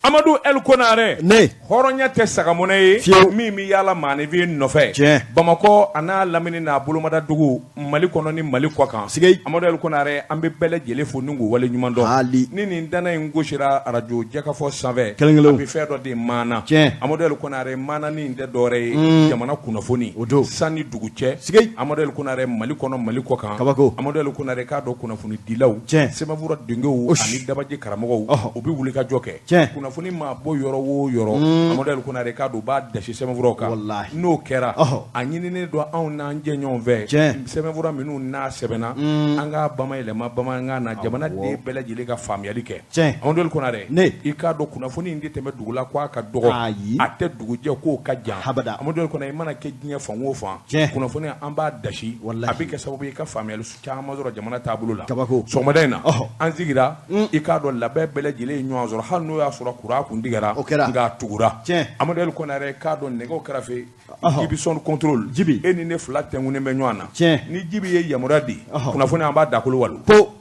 Amadu El Konare ne hɔrɔnya tɛ sagamɔnɛ ye Fiyewu. min bɛ yaala maaninfin nɔfɛ Tiɲɛ. Bamakɔ a n'a lamini n'a bolomadadugu Mali kɔnɔ ni Mali kɔ kan Sigei. Amadu El Konare an bɛ bɛɛ lajɛlen fo ni k'u wale ɲuman dɔn Haali. ni nin danna in gosira arajo jɛkafɔ sanfɛ Kelen kelen. a bɛ fɛn dɔ de maana Tiɲɛ. Amadu El Konare maana nin tɛ dɔwɛrɛ ye jamana kunnafoni O don. san ni dugu cɛ Sigei. Amadu El Konare Mali kɔnɔ Mali kɔ kan Kabako. Amadu El Konare k'a dɔn kunnafonidilaw Tiɲɛ. sɛbɛnfura dengew Osh. ani dabaji karamɔgɔw Ɔhɔ. u bɛ wuli ka jɔ kɛ Tiɲɛ. kunnafoni maa bɔ yɔrɔ o yɔrɔ Amadu El Konare k'a dɔn u b'a dasi sɛbɛnfuraw kan Walahi. n'o kɛra Ɔhɔ. a ɲininen don anw n'an jɛ ɲɔgɔn fɛ Tiɲɛ. sɛbɛnfura minnu n'a sɛbɛnna an k'a bamayɛlɛma bamanankan na jamanaden bɛɛ lajɛlen ka faamuyali kɛ Tiɲɛ. Amadu El Konare Ne. i k'a dɔn kunnafoni in tɛ tɛmɛ dugu la k'a ka dɔgɔ Ayi. a tɛ dugujɛ k'o ka jan Habada. Amadu El Konare i mana kɛ diɲɛ fan o fan Tiɲɛ. kunnafoni an b'a dasi Walahi. a bɛ kɛ sababu ye i ka faamuyali caman sɔrɔ jamana taabolo la Kabako. sɔgɔmada in na Ɔhɔ. an sigira i k'a dɔn labɛn bɛɛ lajɛlen ye ɲɔgɔn sɔrɔ hali n'o y'a sɔrɔ kuran kun tigɛra O kɛra. nka a tugura Tiɲɛ. Amadu El Konare k'a dɔn nɛgɛw kɛrɛfɛ Ɔhɔ. Jibisɔn contrôle Jibi. e ni ne fila tɛnkunnen bɛ ɲɔgɔn na Tiɲɛ. ni Jibi ye yamaruya di Ɔhɔ. kunnafoni an b'a dakolo walo Po.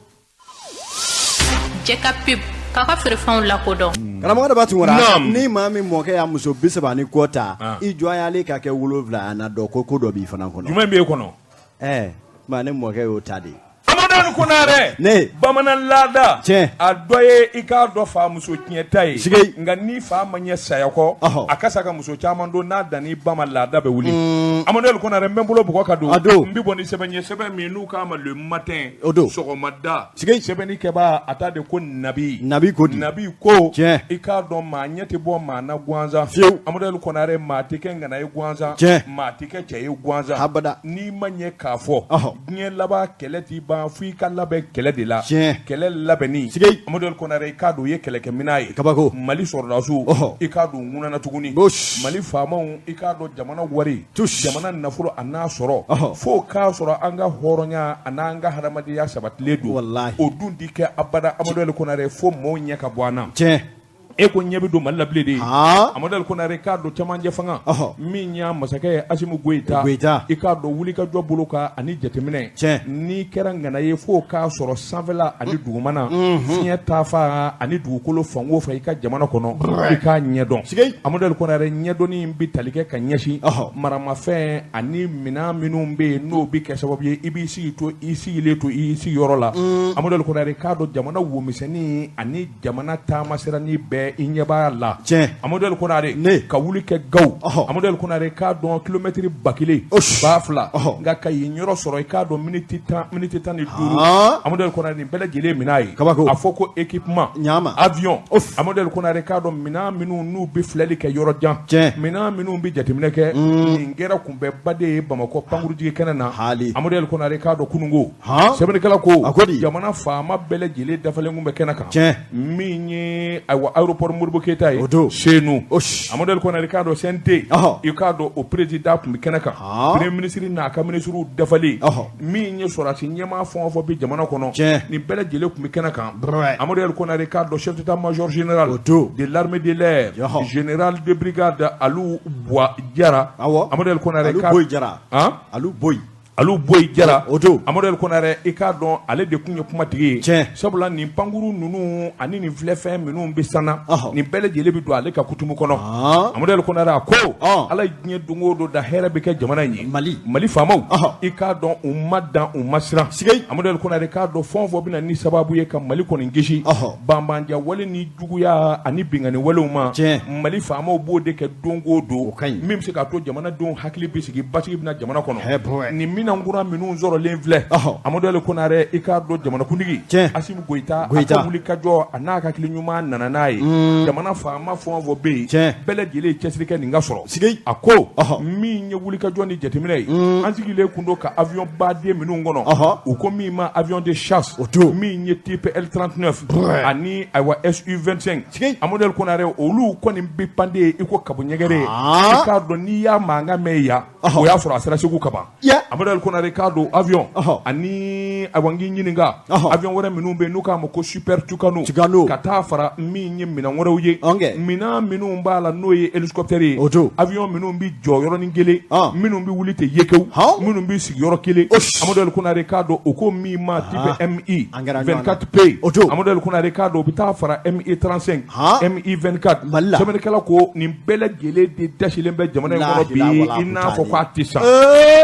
Jɛ ka pub k'a ka feerefɛnw lakodɔn. Karamɔgɔ Daba Tunkara Naam. ni maa min mɔkɛ y'a muso 30 ni kɔ ta Ah. i jɔnyalen ka kɛ 7 a na dɔn ko ko dɔ b'i fana kɔnɔ. Jumɛn b'e kɔnɔ? Ɛɛ tuma ne mɔkɛ y'o ta de ye. Amadu El Konare Ne. bamanan laada Tiɲɛ. a dɔ ye i k'a dɔn fa muso tiɲɛ ta ye Sigei. nka ni fa ma ɲɛ saya kɔ Ɔhɔ. a ka sa ka muso caman don n'a dan i ba ma laada bɛ wuli Amadu El Konare n bɛ n bolo bugɔ ka don A don. n bɛ bɔ ni sɛbɛn ye sɛbɛn min n'u k'a ma Le Matin O don. sɔgɔmada Sigei. sɛbɛnni kɛbaa a ta de ko Nabi Nabi ko di? Nabi ko Tiɲɛ. i k'a dɔn maa ɲɛ tɛ bɔ maa na gansan Fiyewu. Amadu El Konare maa tɛ kɛ ŋana ye gansan Tiɲɛ. maa tɛ kɛ cɛ ye gansan Habada. n'i ma ɲɛ k'a fɔ Ɔhɔ. diɲɛ laban kɛlɛ t'i ban fo i ka labɛn kɛlɛ de la Tiɲɛ. kɛlɛ labɛnni Sigei. Amadu El Konare i k'a dɔn o ye kɛlɛkɛminɛn ye Kabako. Mali sɔrɔdasiw Ɔhɔ. i k'a dɔn u ŋunana tuguni Bosh. Mali faamaw i k'a dɔn jamana wari Tush. jamana nafolo a n'a sɔrɔ Ɔhɔ. fo k'a sɔrɔ an ka hɔrɔnya a n'an ka hadamadenya sabatilen don Walahi. o dun ti kɛ abada Amadu El Konare fo maaw ɲɛ ka bɔ an na Tiɲɛ. e ko ɲɛ bɛ don Mali la bilen de ye Haan. Amadu El Konare k'a dɔn cɛmancɛ fanga Ɔhɔ. min y'a masakɛ ye Asimi Goyita Goyita. i k'a dɔn wulikajɔ bolo kan ani jateminɛ Tiɲɛ. n'i kɛra ŋana ye fo k'a sɔrɔ sanfɛla ani dugumana fiɲɛ taafa ani dugukolo fan o fan i ka jamana kɔnɔ i k'a ɲɛdɔn Sigei. Amadu El Konare ɲɛdɔnni in bɛ tali kɛ ka ɲɛsin Ɔhɔ. maramafɛn ani minɛn minnu bɛ yen n'o bɛ kɛ sababu ye i b'i sigi to i sigilen to i sigiyɔrɔ la Amadu El Konare k'a dɔn jamana womisɛnnin ani jamana taamasiranin bɛɛ i ɲɛ b'a la Tiɲɛ. Amadu El Konare Ne. ka wuli kɛ Gawo Ɔhɔ. Amadu El Konare k'a dɔn kilomɛtiri 1000 Osh. 2000 Ɔhɔ. nka ka yen yɔrɔ sɔrɔ i k'a dɔn miniti 15 Haan. Amadu El Konare nin bɛɛ lajɛlen minɛn ye Kabako. a fɔ ko équipement Ɲama. avion Of. Amadu El Konare k'a dɔn minɛn minnu n'u bɛ filɛli kɛ yɔrɔ jan Tiɲɛ. minɛn minnu bɛ jateminɛ kɛ nin kɛra kunbɛnba de ye Bamakɔ pankurujigi kɛnɛ na Haali. Amadu El Konare k'a dɔn kununko Han. sɛbɛnnikɛla ko A ko di? jamana faama bɛɛ lajɛlen dafalen kun bɛ kɛnɛ kan Tiɲɛ. min ye ayiwa aéroport Modibo Keyita ye O don. Senu Osh. Amadu El Konare k'a dɔn CNT Ɔhɔ. i k'a dɔn o président tun bɛ kɛnɛ kan Han. premier ministre n'a ka ministres dafalen Ɔhɔ. min ye sɔrɔdasi ɲɛmaa fɛn o fɛn bɛ jamana kɔnɔ Tiɲɛ. nin bɛɛ lajɛlen tun bɛ kɛnɛ kan Brɛ. Amadu El Konare k'a dɔn chef d'état-major général O don. de l'armée de l'air Ɔhɔ. général de brigade Alou Boua Diarra Awɔ. Amadu El Konare Alu k'a Boyi Jara. Han? Alu Boyi. Alu Boyi Jara O don. Amadu El Konare i k'a dɔn ale de tun ye kumatigi ye Tiɲɛ. sabula nin pankuru ninnu ani nin filɛfɛn minnu bɛ sanna Ɔhɔ. nin bɛɛ lajɛlen bɛ don ale ka kutumu kɔnɔ Han. Amadu El Konare a ko Ɔn. Ala ye diɲɛ don o don da hɛrɛ bɛ kɛ jamana in ye Mali. Mali faamaw Ɔhɔ. i k'a dɔn u ma dan u ma siran Sigei. Amadu El Konare k'a dɔn fɛn o fɛn bɛ na ni sababu ye ka Mali kɔni kisi Ɔhɔ. banbanja wale ni juguya ani binkanni walew ma Tiɲɛ. Mali faamaw b'o de kɛ don o don O ka ɲi. min bɛ se k'a to jamanadenw hakili bɛ sigi basigi bɛ na jamana kɔnɔ Hɛ, bɔɛ. nin minɛn kura minnu sɔrɔlen filɛ Ɔhɔ. Amadu El Konare i k'a dɔn jamanakuntigi Tiɲɛ. Asimi Goyita a Goyita. ka wulikajɔ a n'a ka hakili ɲuman nana n'a ye jamana faama fɛn o fɛn bɛ yen Tiɲɛ. bɛɛ lajɛlen ye cɛsiri kɛ nin ka sɔrɔ Sigei. a ko Ɔhɔ. min ye wulikajɔ ni jateminɛ ye an sigilen kun don ka avion baden minnu kɔnɔ Ɔhɔ. u ko min ma avion de chasse O don. min ye type L39 Brɛ. ani ayiwa SU25 Sigei. Amadu El Konare olu kɔni bɛ pande i ko kabo ɲɛgɛrɛ Ah. i k'a dɔn n'i y'a mankan mɛn yan Ɔhɔ. o y'a sɔrɔ a sera Segu kaban Ya. Amadu Amadu Konare k'a don avion ani awa n k'i ɲininka avion wɛrɛ minnu bɛ yen n'u k'a ma ko Super Tucano ka taa fara min ye minɛn wɛrɛw ye minɛn minnu b'a la n'o ye hélicoptère ye avion minnu bɛ jɔ yɔrɔnin kelen minnu bɛ wuli tɛ yekew minnu bɛ sigi yɔrɔ kelen Amadu Konare k'a dɔn o ko min ma type MI 24P Amadu Konare k'a dɔn o bɛ taa fara MI 35 MI 24 sɛbɛnnikɛla ko nin bɛɛ lajɛlen de dasilen bɛ jamana in kɔnɔ bi i n'a fɔ k'a tɛ sa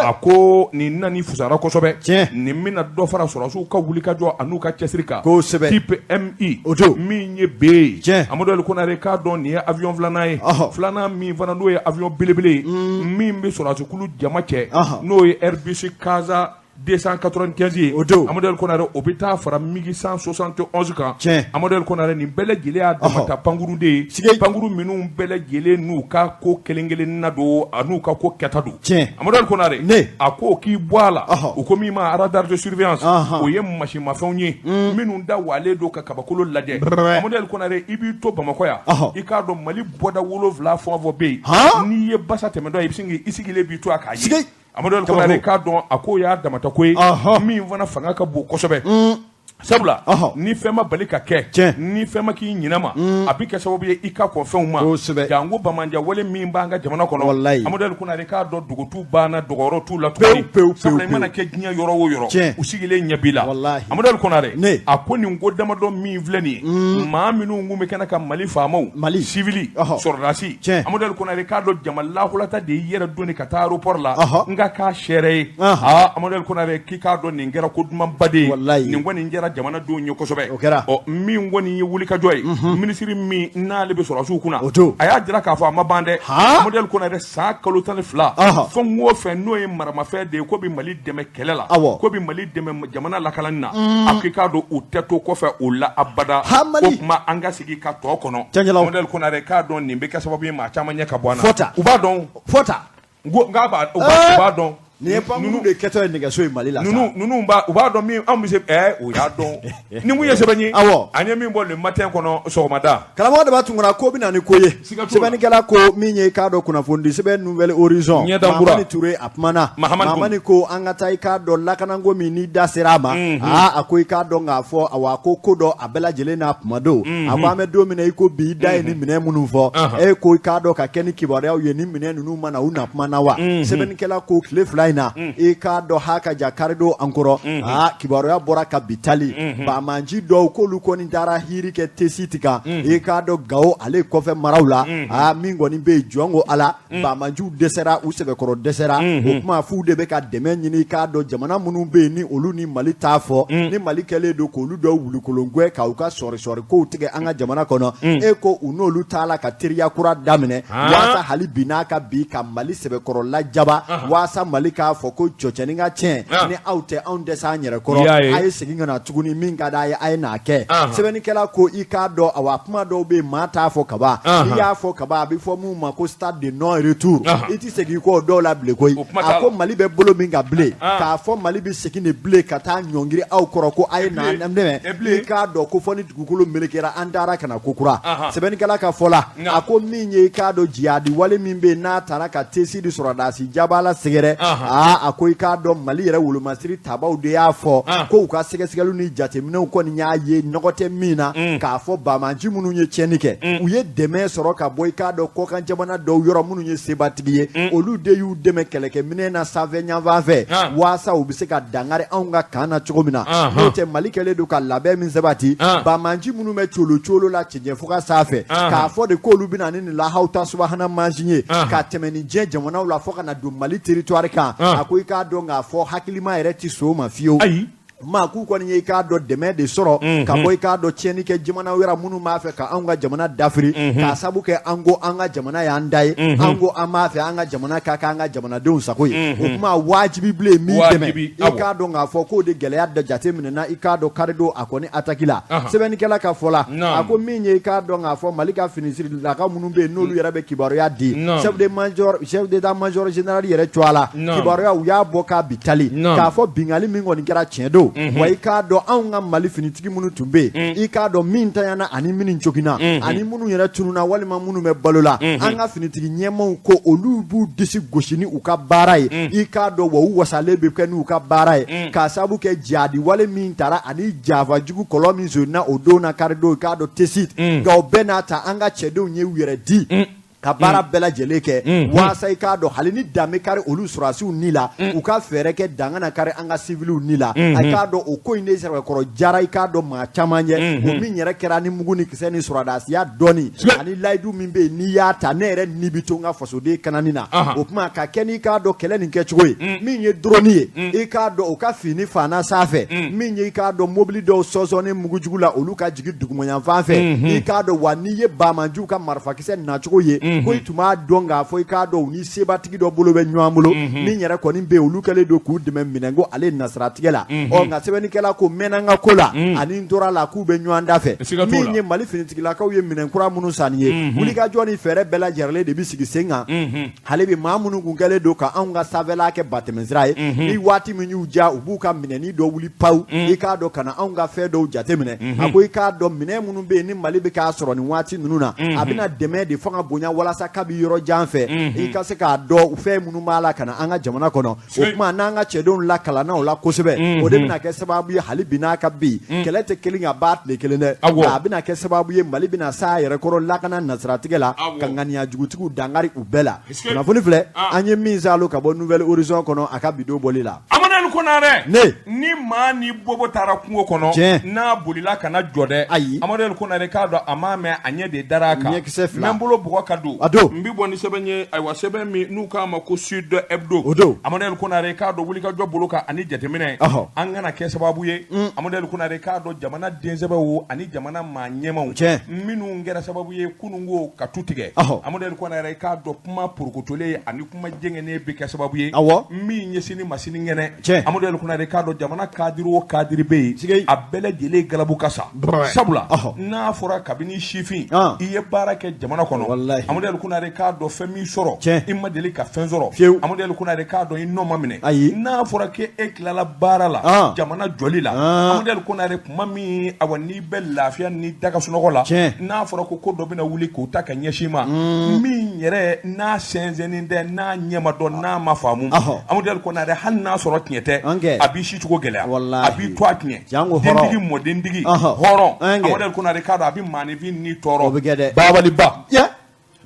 a ko nin nani fusara kosɛbɛ nin bɛna dɔ fara sɔrɔdasiw ka wulikajɔ an'u ka cɛsiri kan type MI min ye B ye Amadu Konare k'a dɔn nin ye avion filanan ye filanan min fana n'o ye avion belebele ye min bɛ sɔrɔdasikulu jama cɛ n'o ye Airbus Casa 295 ye o don Amadu Konare o bɛ taa fara MiG 171 kan Amadu Konare nin bɛɛ lajɛlen y'a damata pankurun de ye pankurun minnu bɛɛ lajɛlen n'u ka ko kelen kelen na don an'u ka ko kɛta don Amadu Konare a ko k'i bɔ a la u ko min ma radar de surveillance o ye masimafɛnw ye minnu da walen don ka kabakolo lajɛ Amadu Konare i b'i to Bamakɔ yan i k'a dɔn Mali bɔda 7 fɛn o fɛn bɛ yen n'i ye basa tɛmɛtɔ ye i bɛ sin k'i sigilen b'i to a k'a ye Amadu Konare k'a dɔn a ko y'a damata ko ye min fana fanga ka bon kosɛbɛ sabula ni fɛn ma bali ka kɛ ni fɛn ma k'i ɲinɛ ma a bɛ kɛ sababu ye i ka kɔn fɛnw ma janko bamanja wale min b'an ka jamana kɔnɔ Amadu Konare k'a dɔn dogo t'u banna dɔgɔyɔrɔ t'u la tuguni pewu sabula i mana kɛ diɲɛ yɔrɔ o yɔrɔ u sigilen ɲɛ b'i la Amadu Konare a ko nin ko damadɔ min filɛ nin ye maa minnu kun bɛ kɛnɛ ka Mali faamaw Mali civil sɔrɔdasi Amadu Konare k'a dɔn jama lahulata de y'i yɛrɛ doni ka taa aéroport la n ka k'a sɛrɛ ye aa Amadu Konare k'i k'a dɔn nin kɛra ko dumanba de ye nin kɔni kɛra jamanadenw ye kosɛbɛ ɔ min kɔni ye wulikajɔ ye minisiri min n'ale bɛ sɔrɔdasiw kunna a y'a jira k'a fɔ a ma ban dɛ Amadu Konare san kalo 12 fɛn o fɛn n'o ye maramafɛn de ye ko bɛ Mali dɛmɛ kɛlɛ la ko bɛ Mali dɛmɛ jamana lakanani na a k'i k'a dɔn u tɛ to kɔfɛ o la abada o tuma an ka sigi ka tɔ kɔnɔ Amadu Konare k'a dɔn nin bɛ kɛ sababu ye maa caman ɲɛ ka bɔ an na u b'a dɔn u b'a dɔn nin ye pankurun de kɛtɔ ye nɛgɛso ye Mali la ninnu u b'a dɔn min anw bɛ se o y'a dɔn ni mun ye sɛbɛn ye an ye min bɔ le matin kɔnɔ sɔgɔmada karamɔgɔ Daba Tunkara ko bɛ na ni ko ye sɛbɛnnikɛla ko min ye i k'a dɔn kunnafonidi sɛbɛn Nouvel Horizon Mahamani Ture a kumana Mahamani ko an ka taa i k'a dɔn lakanako min n'i da sera a ma aa a ko i k'a dɔn k'a fɔ awa ko ko dɔ a bɛɛ lajɛlen n'a kuma don a ko an bɛ don min na i ko bi i da ye ni minɛn minnu fɔ e ko i k'a dɔn ka kɛ ni kibaruyaw ye ni minɛn ninnu ma na u na kuma na wa sɛbɛnnikɛla ko tile 2 in na i k'a dɔn ha ka ja karidon an kɔrɔ aa kibaruya bɔra ka bi tali banbaanci dɔw k'olu kɔni taara hiri kɛ Tessit kan i k'a dɔn Gawo ale kɔfɛ maraw la aa min kɔni bɛ yen jɔn ko Ala banbaanciw dɛsɛra u sɛbɛkɔrɔ dɛsɛra o tuma f'u de bɛ ka dɛmɛ ɲini i k'a dɔn jamana minnu bɛ yen ni olu ni Mali t'a fɔ ni Mali kɛlen don k'olu dɔw wulukolon gɛn ka u ka sɔri kow tigɛ an ka jamana kɔnɔ e ko u n'olu t'a la ka teriya kura daminɛ waasa hali bi n'a ka bi ka Mali sɛbɛkɔrɔ lajaba waasa Mali k'a fɔ ko cɔcɛnin ka tiɲɛ ni aw tɛ anw dɛsɛ an yɛrɛ kɔrɔ a ye segin ka na tuguni min ka d'a ye a ye n'a kɛ sɛbɛnnikɛla ko i k'a dɔn awa kuma dɔw bɛ yen maa t'a fɔ kaban n'i y'a fɔ kaban a bɛ fɔ min ma ko stade de non retour i tɛ segin kɔ o dɔw la bilen koyi a ko Mali bɛ bolo min kan bilen k'a fɔ Mali bɛ segin de bilen ka taa ɲɔngiri aw kɔrɔ ko a ye na an dɛmɛ i k'a dɔn ko fɔ ni dugukolo melekera an taara ka na ko kura sɛbɛnnikɛla ka fɔ la a ko min ye i k'a dɔn jihadi wale min bɛ yen n'a taara ka Tessit sɔrɔdasi jabala sɛgɛrɛ aa a ko i k'a dɔn Mali yɛrɛ wolomasiri tabaw de y'a fɔ ko u ka sɛgɛsɛgɛliw ni jateminɛw kɔni y'a ye nɔgɔ tɛ min na k'a fɔ banbaanci minnu ye tiɲɛni kɛ u ye dɛmɛ sɔrɔ ka bɔ i k'a dɔn kɔkan jamana dɔw yɔrɔ minnu ye sebatigi ye olu de y'u dɛmɛ kɛlɛkɛminɛn na sanfɛ ɲanfan fɛ waasa u bɛ se ka dankari anw ka kan na cogo min na n'o tɛ Mali kɛlen don ka labɛn min sabati banbaanci minnu bɛ colo colo la cɛncɛn fuga sanfɛ k'a fɔ de k'olu bɛna ni nin lahawuta subahana mansin ye ka tɛmɛ ni diɲɛ jamanaw la fo ka na don Mali territoire kan a ko i k'a dɔn k'a fɔ hakilima yɛrɛ tɛ sɔn o ma fiyewu. Ayi. Maa k'u kɔni ye i k'a dɔn dɛmɛ de sɔrɔ ka bɔ i k'a dɔn tiɲɛni kɛ jamana wɛrɛ minnu b'a fɛ ka anw ka jamana dafiri k'a sabu kɛ an ko an ka jamana y'an da ye an ko an b'a fɛ an ka jamana ka k'an ka jamanadenw sago ye o kuma wajibi bilen min dɛmɛ i k'a dɔn k'a fɔ k'o de gɛlɛya da jate minɛna i k'a dɔn karidon a kɔni ataki la sɛbɛnnikɛla ka fɔ la a ko min ye i k'a dɔn k'a fɔ Mali ka finisirilaka minnu bɛ yen n'olu yɛrɛ bɛ kibaruya di chef d'état major général yɛrɛ cogoya la kibaruya u y'a bɔ k'a bi tali k'a fɔ binkanni min kɔni kɛra tiɲɛ don don wa i k'a dɔn anw ka Mali finitigi minnu tun bɛ yen i k'a dɔn min tanyana ani minnu joginna ani minnu yɛrɛ tununna walima minnu bɛ balo la an ka finitigi ɲɛmaaw ko olu b'u disi gosi ni u ka baara ye i k'a dɔn wa u wasalen bɛ kɛ n'u ka baara ye k'a sababu kɛ jihadi wale min taara ani janfa jugu kɔlɔn min sonna o don na karidon i k'a dɔn Tessit nka o bɛɛ n'a ta an ka cɛdenw ye u yɛrɛ di ka baara bɛɛ lajɛlen kɛ walasa i k'a dɔn hali ni dan bɛ kari olu sɔrɔdasiw ni la u ka fɛɛrɛ kɛ dan kana kari an ka siviliw ni la a k'a dɔn o ko in de sɛbɛkɔrɔ jara i k'a dɔn maa caman ye o min yɛrɛ kɛra ni mugu ni kisɛ ni sɔrɔdasiya dɔɔni ani layidu min bɛ yen n'i y'a ta ne yɛrɛ ni bɛ to n ka fasoden kanani na o tuma ka kɛ n'i k'a dɔn kɛlɛ nin kɛcogo ye min ye drone ye i k'a dɔn o ka fini faana sanfɛ min ye i k'a dɔn mobili dɔw sɔsɔni mugujugu la olu ka jigin dugumayanfan fɛ i k'a dɔn wa n'i ye banbaanciw ka marifakisɛ nacogo ye ko i tun b'a dɔn k'a fɔ i k'a dɔn u ni sebatigi dɔ bolo bɛ ɲɔgɔn bolo min yɛrɛ kɔni bɛ yen olu kɛlen don k'u dɛmɛ minɛnko ale nasiratigɛ la ɔ nka sɛbɛnnikɛla ko mɛnna n ka ko la ani n tora la k'u bɛ ɲɔgɔn da fɛ min ye Mali finitigilakaw ye minɛn kura minnu san ye wulikajɔ ni fɛɛrɛ bɛɛ lajɛlen de bɛ sigi sen kan hali bi maa minnu kun kɛlen don ka anw ka sanfɛla kɛ batɛmɛsira ye ni waati min y'u diya u b'u ka minɛni dɔ wuli pawu i k'a dɔn ka na anw ka fɛn dɔw jateminɛ a ko i k'a dɔn minɛn minnu bɛ yen ni Mali bɛ k'a sɔrɔ nin waati ninnu na a bɛna dɛmɛ de fanga bonya walasa kabi yɔrɔ jan fɛ i ka se k'a dɔn fɛn minnu b'a la ka na an ka jamana kɔnɔ o tuma n'an ka cɛdenw lakalanna o la kosɛbɛ o de bɛna kɛ sababu ye hali bi n'a ka bi kɛlɛ tɛ kelen ka ban tile kelen dɛ a bɛna kɛ sababu ye Mali bɛna s'a yɛrɛ kɔrɔ lakana nasiratigɛ la ka ŋaniya jugutigiw dankari u bɛɛ la kunnafoni filɛ an ye min saalo ka bɔ Nouvel Horizon kɔnɔ a ka bi don bɔli la. Amadu Konarɛ ne ni maa ni bobo taara kungo kɔnɔ tiɲɛ n'a bolila kana jɔ dɛ ayi Amadu Konarɛ k'a dɔn a m'a mɛn a ɲɛ de dara a kan ɲɛkisɛ fila n bɛ n bolo bugɔ ka don a don n bɛ bɔ ni sɛbɛn ye ayiwa sɛbɛn min n'u k'a ma ko Sud Hebdo o don Amadu Konarɛ k'a dɔn wulikajɔ bolo kan ani jateminɛ an kana kɛ sababu ye Amadu Konarɛ k'a dɔn jamana densɛbɛw ani jamana maa ɲɛmaaw tiɲɛ minnu kɛra sababu ye kununko ka tu tigɛ Amadu Konarɛ k'a dɔn kuma porokotolen ani kuma jɛngɛnen bɛ kɛ sababu ye min ye sini ma sinikɛnɛ cɛ Amadu Konarɛ k'a dɔn jamana kadiri o kadiri bɛ yen a bɛɛ lajɛlen galabu ka sa sabula n'a fɔra kabini sifin i ye baara kɛ jamana kɔnɔ Amadu Konarɛ k'a dɔn fɛn min sɔrɔ i ma deli ka fɛn sɔrɔ fiyewu Amadu Konarɛ k'a dɔn i nɔ ma minɛ ayi n'a fɔra k'e tilala baara la jamana jɔli la Amadu Konarɛ tuma min awa n'i bɛ lafiya ni da ka sunɔgɔ la n'a fɔra ko ko dɔ bɛna wuli k'o ta ka ɲɛsin ma min yɛrɛ n'a sɛnsɛnnen tɛ n'a ɲɛ ma dɔn n'a ma faamu Amadu Konarɛ hali n'a sɔrɔ tiɲɛ tɛ a b'i si cogo gɛlɛya a b'i to a tiɲɛ dentigi mɔdentigi hɔrɔn Amadu Konarɛ k'a dɔn a bɛ maaninfin ni tɔɔrɔ o bɛ kɛ dɛ babaliba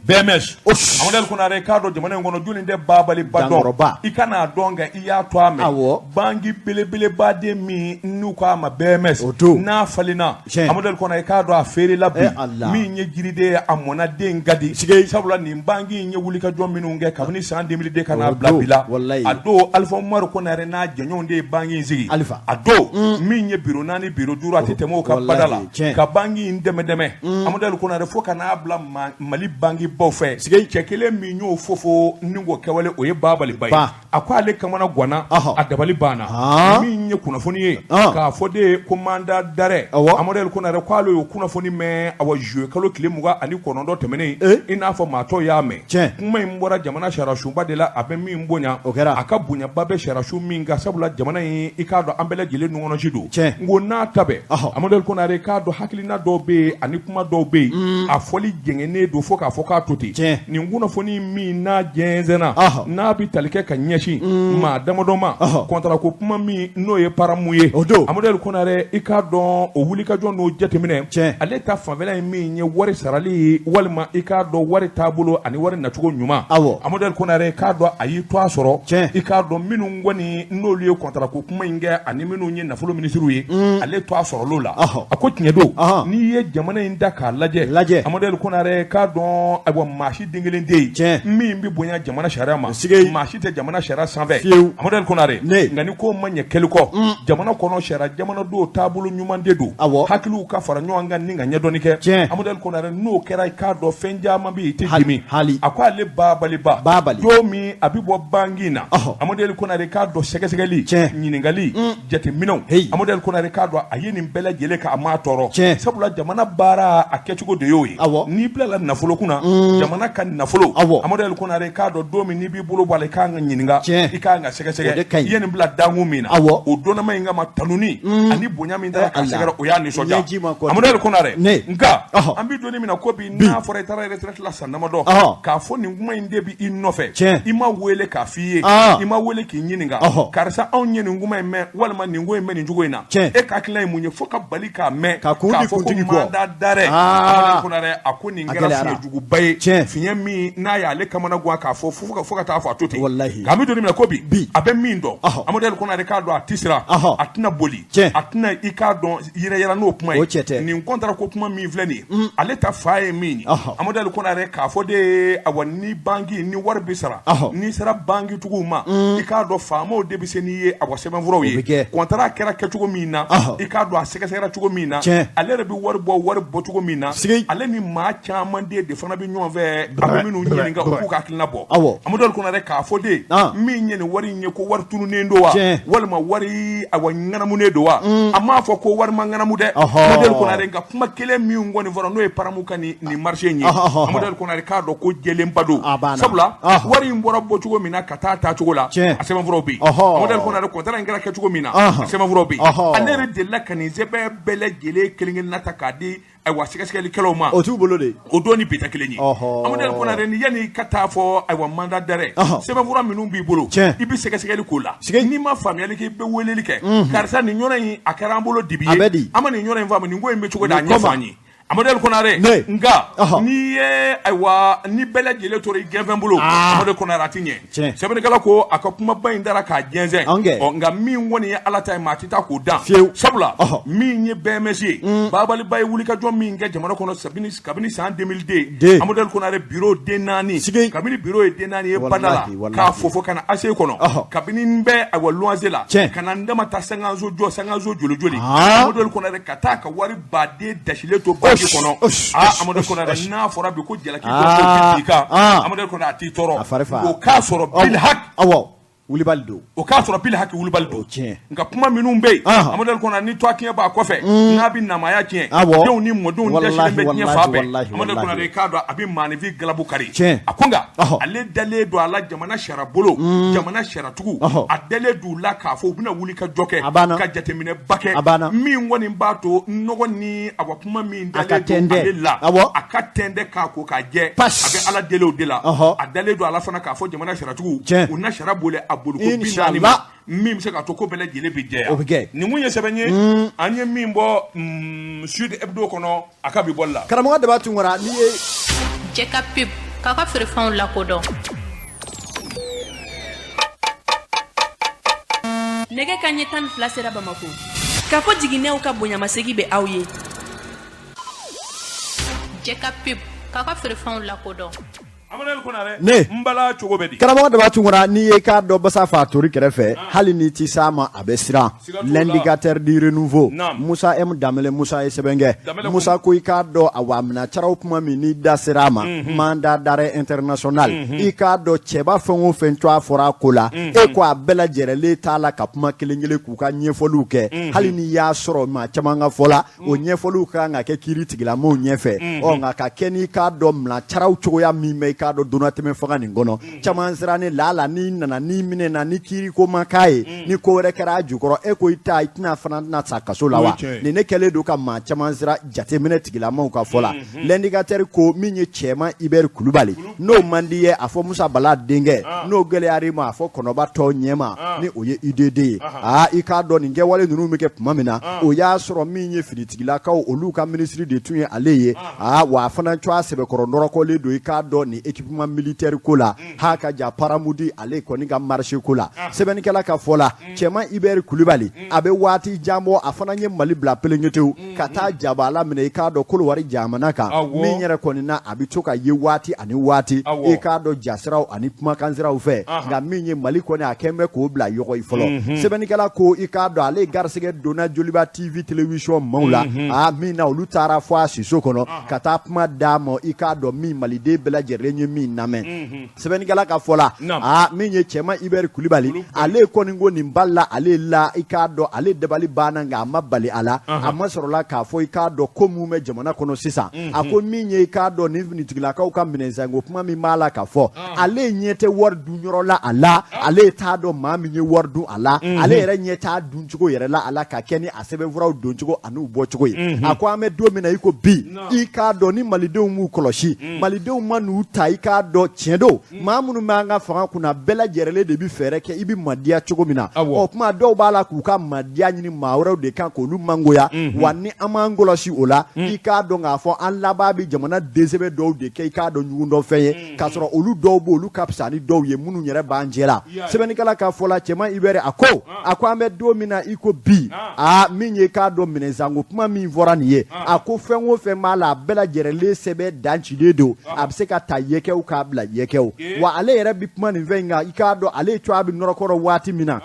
BMS Amadu Konarɛ k'a dɔn jamana in kɔnɔ jɔni tɛ babaliba dɔn i kan'a dɔn nka i y'a tɔgɔ mɛn banki belebelebaden min n'u k'a ma BMS n'a falenna Amadu Konarɛ k'a dɔn a feerela bi min ye jiriden ye a mɔnna den ka di sabula nin banki in ye wulikajɔ minnu kɛ kabini san 2002 ka n'a bila bi la a don Alifa Umaru Konarɛ n'a jɛɲɔgɔnw de ye banki in sigi a don min ye biro 4 biro 5 a tɛ tɛmɛ o kan bada la ka banki in dɛmɛ dɛmɛ Amadu Konarɛ fo ka n'a bila Mali banki baw fɛ cɛ kelen min y'o fofo ni k'o kɛwale o ye babaliba ye a ko ale kamana ganna a dabali banna min ye kunnafoni ye k'a fɔ de ko mandat d'arrêt Amadu Konarɛ k'ale y'o kunnafoni mɛn awa juillet kalo tile 29 tɛmɛnen i n'a fɔ maa tɔw y'a mɛn kuma in bɔra jamana sariyasunba de la a bɛ min bonya o kɛra a ka bonyaba bɛ sariyasun min kan sabula jamana in i k'a dɔn an bɛɛ lajɛlen nunkɔnɔsi don n ko n'a ta bɛɛ Amadu Konarɛ k'a dɔn hakilina dɔw bɛ yen ani kuma dɔw bɛ yen a fɔli jɛngɛnnen don fo k'a fɔ k'a to ten nin kunnafoni min n'a jɛnsɛnna n'a bɛ tali kɛ ka ɲɛsin maa damadɔ ma kɔntara ko kuma min n'o ye paramu ye o don Amadu Konarɛ i k'a dɔn o wulikajɔ n'o jateminɛ ale ta fanfɛla ye min ye wari sarali ye walima i k'a dɔn wari taabolo ani wari nacogo ɲuman Amadu Konarɛ k'a dɔn a y'i to a sɔrɔ i k'a dɔn minnu kɔni n'olu ye kɔntara ko kuma in kɛ ani minnu ye nafolo minisiriw ye ale to a sɔrɔl'o la a ko tiɲɛ don n'i ye jamana in da k'a lajɛ lajɛ Amadu Konarɛ k'a dɔn ayiwa maa si den kelen tɛ yen min bɛ bonya jamana sariya ma maa si tɛ jamana sariya sanfɛ Amadu Konarɛ nka ni ko ma ɲɛ kɛli kɔ jamana kɔnɔ sariya jamana don taabolo ɲuman de don hakiliw ka fara ɲɔgɔn kan ni ka ɲɛdɔnni kɛ Amadu Konarɛ n'o kɛra i k'a dɔn fɛn caman bɛ yen i tɛ dimi hali a ko ale babaliba don min a bɛ bɔ banki in na Amadu Konarɛ k'a dɔn sɛgɛsɛgɛli ɲininkali jateminɛw Amadu Konarɛ k'a dɔn a ye nin bɛɛ lajɛlen kɛ a ma tɔɔrɔ sabula jamana baara a kɛcogo de y'o ye n'i bilala nafolo kunna Jamana ka nafolo, Amadu Ali Konare, k'a dɔn don min n'i b'i bolo bɔ a la, i kan ka ɲininka, i kan ka sɛgɛsɛgɛ, i ye nin bila dankun min na, o donnama in kama tanuni ani bonya min taara k'a sɛgɛrɛ, o y'a nisɔndiya. Amadu Ali Konare, nka an bɛ don min na ko bi, n'a fɔra i taara retraite la san damadɔ, k'a fɔ nin kuma in de bɛ i nɔfɛ, i ma wele k'a f'i ye, i ma wele k'i ɲininka, karisa, anw ye nin kuma in mɛn walima nin ko in bɛ nin cogo in na, e ka hakilina ye mun ye? Fo ka bali k'a mɛn k'a fɔ ko mandat d'arrêt. Amadu Ali Konare, a ko nin kɛra fiɲɛ juguba ye, fiɲɛ min n'a y'ale kamana gan k'a fɔ fo ka taa fɔ a to ten. Nka an bɛ don min na ko bi, a bɛ min dɔn, Amadu Ali Konare k'a dɔn a tɛ siran, a tɛna boli, a tɛna i k'a dɔn yɛrɛ yɛrɛ n'o kuma ye. Nin contrat ko kuma min filɛ nin ye, ale ta fa ye min ye, Amadu Ali Konare, k'a fɔ de awa, ni banki ni wari bɛ sara, n'i sera bankitigiw ma, i k'a dɔn faamaw de bɛ se n'i ye awa sɛbɛnfuraw ye. Contrat kɛra kɛcogo min na, i k'a dɔn a sɛgɛsɛgɛra cogo min na, ale yɛrɛ bɛ wari bɔ wari bɔcogo min na, ale ni maa caman de fana bɛ ɲɔgɔn fɛ, a bɛ minnu ɲininka, u k'u ka hakilina bɔ. Amadu Ali Konare k'a fɔ de min ye nin wari in ye, ko wari tununnen don wa, walima wari awa ŋanamunen don wa, a m'a fɔ ko wari ma ŋanamu dɛ, Amadu Ali Konare. Nka kuma kelen min kɔni fɔra, n'o ye Paramu ka nin marché in ye, Amadu Ali Konare k'a dɔn ko jɛlenba don, sabula wari in bɔra bɔcogo min na ka taa taacogo la, a sɛbɛnfuraw bɛ yen. Amadu Ali Konare, contrat in kɛra kɛcogo min na, a sɛbɛnfuraw bɛ yen. Ale yɛrɛ delila ka nin sɛbɛn bɛɛ lajɛlen kelen kelenna ta k'a di ayiwa sɛgɛsɛgɛlikɛlaw ma. O t'u bolo de. O don ni bi tɛ kelen ye. Amadu Ali Konare, ni yanni ka taa fɔ ayiwa mandat d'arrêt, sɛbɛnfura minnu b'i bolo, i bɛ sɛgɛsɛgɛli k'o la. N'i ma faamuyali kɛ, i bɛ weleli kɛ, karisa, nin yɔrɔ in a kɛra an bolo dibi ye, an ma nin yɔrɔ in faamu, nin ko in bɛ cogo di, a ɲɛfɔ an ye, Amadu Ali Konare. Nka n'i ye ayiwa ni bɛɛ lajɛlen tora i gɛnfɛn bolo, Amadu Konare, a ti ɲɛ. Sɛbɛnnikɛla ko a ka kumaba in dara k'a jɛnsɛn. Ɔ nka min kɔni ye Ala ta ye, maa tɛ taa k'o dan, sabula min ye BMS ye, babaliba ye wulikajɔ min kɛ jamana kɔnɔ kabini san 2002, Amadu Ali Konare, bureau den naani, kabini bureau ye den naani ye bada la k'a fofo ka na ACI kɔnɔ, kabini n bɛ ayiwa luwanse la ka na n dama ta sankanso jɔ, sankanso joli joli, Amadu Ali Konare, ka taa ka wari baden dasilen to banki kɔnɔ. Aa, Amadu Konare, n'a fɔra bi ko jalaki dɔ b'i kan, Amadu Konare, a t'i tɔɔrɔ, o k'a sɔrɔ bil haki. Wulibali don. O k'a sɔrɔ bil haki wulibali don. Nka kuma minnu bɛ yen, Amadu Ali Konare, ni tɔgɔ tiɲɛ b'a kɔfɛ, n'a bɛ namaya tiɲɛ, denw ni mɔdenw dɛsɛlen bɛ diɲɛ fan bɛɛ, Amadu Ali Konare k'a dɔn a bɛ maaninfin galabu kari. A ko nka ale dalen don a la jamana sariya bolo, jamana sariyatigiw, a dalen don u la k'a fɔ u bɛna wuli ka jɔ kɛ, ka jateminɛba kɛ, min kɔni b'a to nɔgɔ ni awa kuma min dalen don ale la, a ka tɛntɛn k'a ko k'a jɛ. A bɛ Ala deli o de la. A dalen don a la fana k'a fɔ jamana sariyatigiw, u na sariya boli a boliko 40 ma, min bɛ se k'a to ko bɛɛ lajɛlen bɛ jɛya. O bɛ kɛ. Nin kun ye sɛbɛn ye an ye min bɔ Sud Hebdo kɔnɔ a ka bi bɔli la. Karamɔgɔ Daba Tunkara, n'i ye. Cɛ ka pub k'a ka feerefɛnw lakodɔn. Nɛgɛ ka ɲɛ 12 sera Bamako k'a fɔ jiginɛw ka bonyamasegi bɛ aw ye. Cɛ ka pub k'a ka feerefɛnw lakodɔn. Ne n bala cogo bɛ di? Karamɔgɔ Daba Tunkara, n'i ye k'a dɔn basa fa tori kɛrɛfɛ, hali n'i ti s'a ma, a bɛ siran. L'indicateur du renouveau, Musa M Danbele Musa ye sɛbɛn kɛ. Musa ko i k'a dɔn awa mina caraw kuma min n'i da sera a ma, mandat d'arrêt international, i k'a dɔn cɛba fɛn o fɛn tɔgɔ fɔra a ko la, e ko a bɛɛ lajɛrɛlen t'a la ka kuma kelen kelen k'u ka ɲɛfɔliw kɛ, hali n'i y'a sɔrɔ maa caman ka fɔ la, o ɲɛfɔliw ka kan ka kɛ kiiri tigilamɔgɔw ɲɛfɛ. Ɔ nka ka kɛ n'i k'a dɔn mina caraw cogoya min bɛ i k'a dɔn donnatɛmɛ fanga nin kɔnɔ, caman sirannen laala n'i nana n'i minɛna, ni kiiri ko ma k'a ye, ni ko wɛrɛ kɛra a jukɔrɔ, e ko i ta i tɛna fana tɛna sa kaso la wa? Nin ne kɛlen don ka maa caman siran jateminɛ tigilamɔgɔw ka fɔ la. L'indicateur ko min ye Cɛma Ibɛri Kulubali, n'o man di ye, a fɔ Musa Bala denkɛ, n'o gɛlɛyara i ma, a fɔ kɔnɔba tɔ ɲɛma, ni o ye UDD ye. Aa, i k'a dɔn nin kɛwale ninnu bɛ kɛ tuma min na, o y'a sɔrɔ min ye finitigilakaw olu ka minisiri de tun ye ale ye. Aa, wa a fana tɔgɔ sɛbɛkɔrɔ nɔrɔkɔlen don i k'a dɔn nin équipement militaire ko la, ha ka ja Paramudi ale kɔni ka marché ko la. Sɛbɛnnikɛla ka fɔ la, Cɛman Ibɛri Kulubali, a bɛ waati jan bɔ, a fana ye Mali bila pelenketew ka taa jabala minɛ i k'a dɔn Kolowari jamana kan, min yɛrɛ kɔni na a bɛ to ka ye waati ani waati i k'a dɔn jasiraw ani kumakansiraw fɛ. Nka min ye Mali kɔni, a kɛlen bɛ k'o bila yɔgɔ fɔlɔ. Sɛbɛnnikɛla ko i k'a dɔn ale garisɛgɛ donna Joliba TV télévision maaw la, aa, min na olu taara fɔ a siso kɔnɔ ka taa kuma d'a ma, i k'a dɔn min Maliden bɛɛ lajɛlen ye n ye min lamɛn. Sɛbɛnnikɛla ka fɔ la, aa, min ye Cɛma Ibɛri Kulibali, ale kɔni ko nin balila ale la. I k'a dɔn, ale dabali banna, nka a ma bali a la. A ma sɔrɔla k'a fɔ, i k'a dɔn, ko mun bɛ jamana kɔnɔ sisan. A ko min ye, i k'a dɔn, nin finitigilakaw ka minɛnsanko kuma min b'a la ka fɔ, ale ɲɛ tɛ wari dun yɔrɔ la a la. Ale t'a dɔn maa min ye wari dun a la. Ale yɛrɛ ɲɛ t'a dun cogo yɛrɛ la a la, ka kɛ ni a sɛbɛnfuraw don cogo an'u bɔ cogo ye. A ko an bɛ don min na i ko bi, i k'a dɔn, ni malidenw m'u kɔlɔsi, malidenw ma n'u ta, i k'a dɔn, tiɲɛ don, maa minnu b'an ka fanga kunna, bɛɛ lajɛlen de bɛ fɛɛrɛ kɛ i bɛ madiya cogo min na. Ɔ kuma dɔw b'a la k'u ka madiya ɲini maa wɛrɛw de kan k'olu mangoya. Wa ni an m'an kɔlɔsi o la, i k'a dɔn k'a fɔ an laban bɛ jamana densɛbɛ dɔw de kɛ, i k'a dɔn, ɲugundɔfɛn ye, k'a sɔrɔ olu dɔw b'o, olu ka fisa ni dɔw ye minnu yɛrɛ b'an jɛ la. Sɛbɛnnikɛla ka fɔ la, Cɛman Ibɛrɛ, a ko an bɛ don min na i ko bi, aa, min ye, k'a dɔn, minɛnsanko kuma min fɔra nin ye, a ko fɛn o fɛn b'a la, a bɛɛ lajɛlen sɛbɛn dancilen don, a bɛ se ka ta yɛkɛw k'a bila yɛkɛw. Wa ale yɛrɛ bɛ kuma nin fɛn in kan, i k'a dɔn, ale cogoya bɛ nɔrɔkɔrɔ waati min na,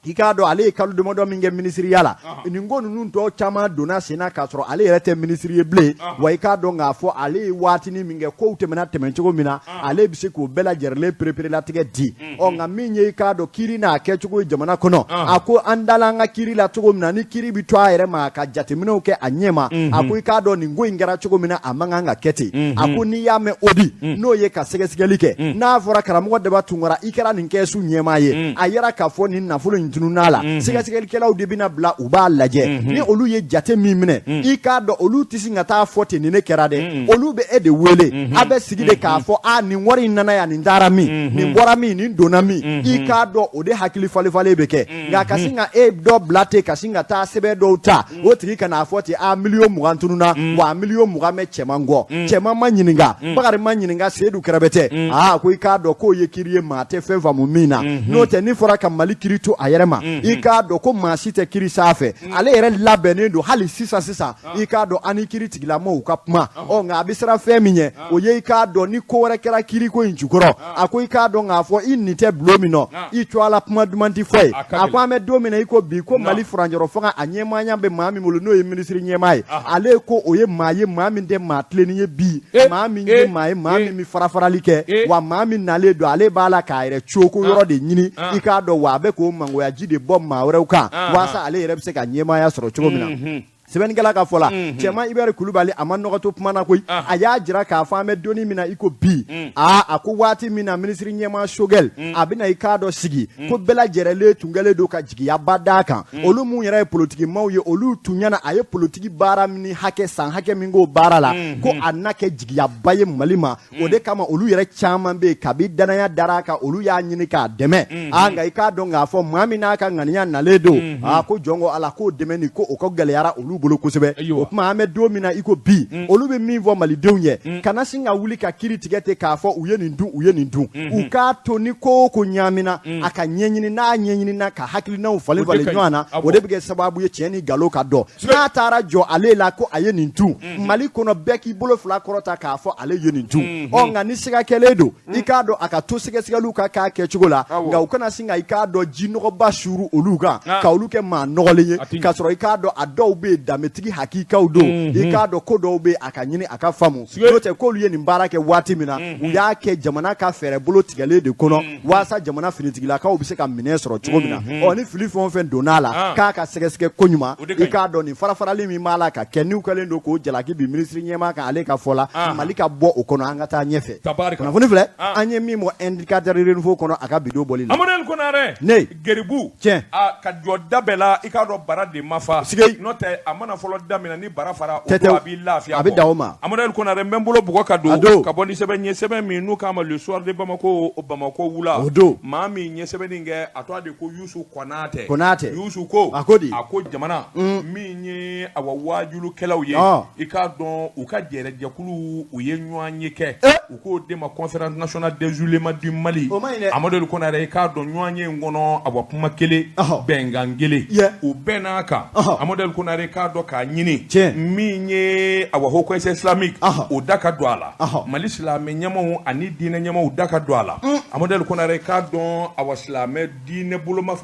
i k'a dɔn, ale ye kalo damadɔ min kɛ minisiriya la, nin ko ninnu tɔ caman donna sen na k'a sɔrɔ ale yɛrɛ tɛ minisiri ye bilen. Wa i k'a dɔn k'a fɔ ale ye waatinin min kɛ, kow tɛmɛna tɛmɛ cogo min na, ale bɛ se k'o bɛɛ lajɛlen pereperelatigɛ di. Ɔ nka min ye, i k'a dɔn, kiiri n'a kɛcogo ye jamana kɔnɔ, a ko an dala an ka kiiri la cogo min na, ni kiiri bɛ to a yɛrɛ ma ka jateminɛw kɛ a ɲɛ ma, a ko i k'a dɔn, nin ko in kɛra cogo min na, a man kan ka kɛ ten. A ko n'i y'a mɛn audit, n'o ye ka sɛgɛsɛgɛli kɛ, n'a fɔra karamɔgɔ Daba Tunkara, i kɛra nin kɛsu ɲɛmaa ye, a yɛrɛ k'a fɔ nin nafolo in tunun'a la, sɛgɛsɛgɛlikɛlaw de bɛna bila, u b'a lajɛ. Ni olu ye jate min minɛ, i k'a dɔn, olu tɛ sin ka taa fɔ ten ni ne kɛra dɛ. Olu bɛ e de wele, a bɛ sigi de k'a fɔ: a nin wari in nana yan, nin taara min, nin bɔra min, nin donna min. I k'a dɔn, o de hakili falifalen bɛ kɛ. Nka ka sin ka e dɔ bila ten, ka sin ka taa sɛbɛn dɔw ta, o tigi ka n'a fɔ ten: a 20 000 tununna, wa a 20 000 bɛ cɛman kɔ, cɛman ma ɲininka, Bakari ma ɲininka, Seyidu Kɛrɛbɛtɛ. Aa, ko i k'a dɔn k'o ye kiiri ye, maa tɛ fɛn faamu min na. N'o tɛ, ni fɔra ka Mali kiiri to a yɛrɛ ma, i k'a dɔn ko maa si tɛ kiiri sanfɛ. Ale yɛrɛ labɛnnen don hali sisan sisan, i k'a dɔn, an ni kiiri tigilamɔgɔw ka kuma. Ɔ nka a bɛ siran fɛn min ɲɛ, o ye, i k'a dɔn, ni ko wɛrɛ kɛra kiiriko in jukɔrɔ, a ko i k'a dɔn k'a fɔ i nin tɛ bulon min nɔ, i to a la, kuma duman tɛ fɔ ye. A ko an bɛ don min na i ko bi, ko Mali furancɛrɔ fanga a ɲɛmaaya bɛ maa min bolo, n'o ye minisiri ɲɛmaa ye, ale ko o ye maa ye, maa min tɛ maa tilenni ye bi, maa min ye maa ye, maa min bɛ fara farali kɛ, wa maa min nalen don, ale b'a la k'a yɛrɛ coko yɔrɔ de ɲini, i k'a dɔn, wa a bɛ k'o mangoya ji de bɔ maa wɛrɛw kan walasa ale yɛrɛ bɛ se ka ɲɛmaaya sɔrɔ cogo min na. Sɛbɛnnikɛla ka fɔ la, Cɛman Ibɛri Kulubali, a ma nɔgɔ to kuma na koyi. A y'a jira k'a fɔ an bɛ donni min na i ko bi, aa, a ko waati min na minisiri ɲɛmaa Sogɛl a bɛna, i k'a dɔn, sigi, ko bɛɛ lajɛlen tun kɛlen don ka jigiyaba d'a kan. Olu mun yɛrɛ ye politikimaw ye, olu tun ɲɛna a ye politiki baara min hakɛ, san hakɛ min k'o baara la, ko a na kɛ jigiyaba ye Mali ma. O de kama olu yɛrɛ caman bɛ yen, kabi danaya dara a kan, olu y'a ɲini k'a dɛmɛ. Aa, nka i k'a dɔn k'a fɔ maa min n'a ka ŋaniya nalen don, aa, ko jɔn ko Ala k'o dɛmɛ nin ko o ka gɛlɛyara olu bolo kosɛbɛ. O tuma an bɛ don min na i ko bi, olu bɛ min fɔ malidenw ye, kana sin ka wuli ka kiiri tigɛ ten k'a fɔ u ye nin dun, u ye nin dun. U k'a to ni ko o ko ɲaamina, a ka ɲɛɲini. N'a ɲɛɲinina ka hakilinaw falen falen ɲɔgɔn na, o de bɛ kɛ sababu ye tiɲɛ ni nkalon ka dɔn. N'a taara jɔ ale la ko a ye nin dun, Mali kɔnɔ bɛɛ k'i bolo fila kɔrɔta k'a fɔ ale ye nin dun. Ɔ nka ni siga kɛlen don, i k'a dɔn, a ka to sɛgɛsɛgɛliw ka k'a kɛcogo la. Nka u kana sin ka, i k'a dɔn, ji nɔgɔba suuru olu kan ka olu kɛ maa nɔgɔlen ye, k'a sɔrɔ i k'a dɔn, a dɔw bɛ yen, danbetigi hakikaw don. I k'a dɔn, ko dɔw bɛ yen, a ka ɲini a ka faamu. N'o tɛ, k'olu ye nin baara kɛ waati min na, u y'a kɛ jamana ka fɛɛrɛ bolo tigɛlen de kɔnɔ walasa jamana finitigilakaw bɛ se ka minɛn sɔrɔ cogo min na. Ɔ ni fili fɛn o fɛn donna a la, k'a ka sɛgɛsɛgɛ ko ɲuman. I k'a dɔn, nin farafarali min b'a la ka kɛ, n'u kɛlen don k'o jalaki bi minisiri ɲɛmaa kan, ale ka fɔ la, Mali ka bɔ o kɔnɔ, an ka taa ɲɛfɛ. Kunnafoni filɛ an ye min bɔ Indicateur Renouveau kɔnɔ a ka bidon bɔli la. Amadu Konare. Ne. Geribu. Tiɲɛ. A ka jɔ da bɛɛ la, i k'a dɔn, bara de ma fa. Sigi. N'o tɛ, a mana fɔlɔ daminɛ ni bara fara, o don a b'i lafiya. A bɛ dan o ma. Amadu Konare, n bɛ n bolo bugɔ ka don. Ka bɔ ni sɛbɛn ye, sɛbɛn min n'u k'a ma Le Soir de Bamako, Bamako wula. O don. Maa min ye sɛbɛnni kɛ, a tɔgɔ de ko Yusu Konatɛ. Konatɛ. Yusu ko. A ko di? A ko jamana min ye awa waajulukɛlaw ye, i k'a dɔn, u ka jɛrɛjɛkulu, u ye ɲɔgɔn ye kɛ. U k'o de ma Conférence nationale des oulémas du Mali. O ma ɲi dɛ. Amadu Konare, i k'a dɔn, ɲɔgɔn ye in kɔnɔ, awa kuma kelen, bɛnkan kelen, u bɛn n'a kan. Amadu Konare, k'a dɔn, k'a ɲini min ye awa Haut Conseil islamique, o da ka don a la, Mali silamɛ ɲɛmaw ani diinɛ ɲɛmaw da ka don a la. Amadu Konare k'a dɔn awa silamɛ diinɛ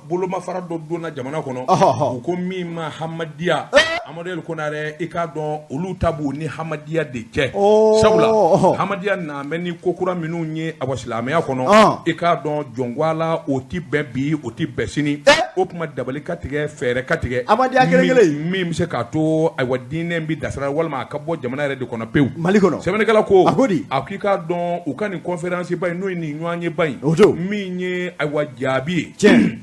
bolomafara dɔ donna jamana kɔnɔ, u ko min ma Hamadiya. Amadu Konare i k'a dɔn olu ta b'u ni Hamadiya de cɛ, sabula Hamadiya na bɛ ni ko kura minnu ye awa silamɛya kɔnɔ, i k'a dɔn jɔnko o tɛ bɛn bi o tɛ bɛn sini, o tuma dabali ka tigɛ fɛɛrɛ ka tigɛ Hamadiya kelen kelen min bɛ se k'a to ayiwa diinɛ bɛ dasira walima a ka bɔ jamana yɛrɛ de kɔnɔ pewu Mali kɔnɔ. Sɛbɛnnikɛla ko a ko di? A ko i k'a dɔn u ka nin conférence ba in n'o ye nin ɲɔgɔnyeba in O don. min ye ayiwa jaabi ye Tiɲɛ.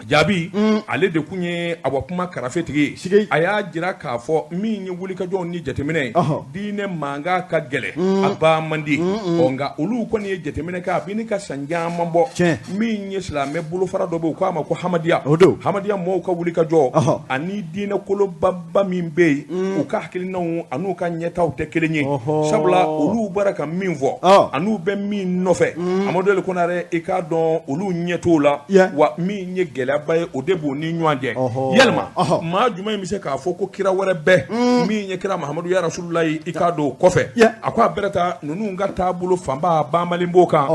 Jaabi ale de tun ye awa kuma karafetigi ye. Sigi. A y'a jira k'a fɔ min ye wulikajɔw ni jateminɛ ye, diinɛ mankan ka gɛlɛn, a ban man di. Ɔ nka olu kɔni ye jateminɛ kɛ a bɛ ka san caman bɔ. Tiɲɛ. Min ye silamɛ bolofara dɔ bɛ yen u k'a ma ko Hamadiya. O don. Hamadiya mɔɔw ka wulikajɔ ani diinɛ kolobaba min bɛ yen, u ka hakilinaw an'u ka ɲɛtaaw tɛ kelen ye. Sabula olu bɔra ka min fɔ an'u bɛ min nɔfɛ, Amadu Konare i k'a dɔn olu ɲɛ t'o la. Wa min ye gɛlɛyaba ye o de b'u ni ɲɔgɔn cɛ. Yalima maa jumɛn bɛ se k'a fɔ ko kira wɛrɛ bɛ min ye kira Mahamadu ya Rasulullahi i k'a dɔn o kɔfɛ? A ko a bɛrɛ ta ninnu ka taabolo fanba banbalen b'o kan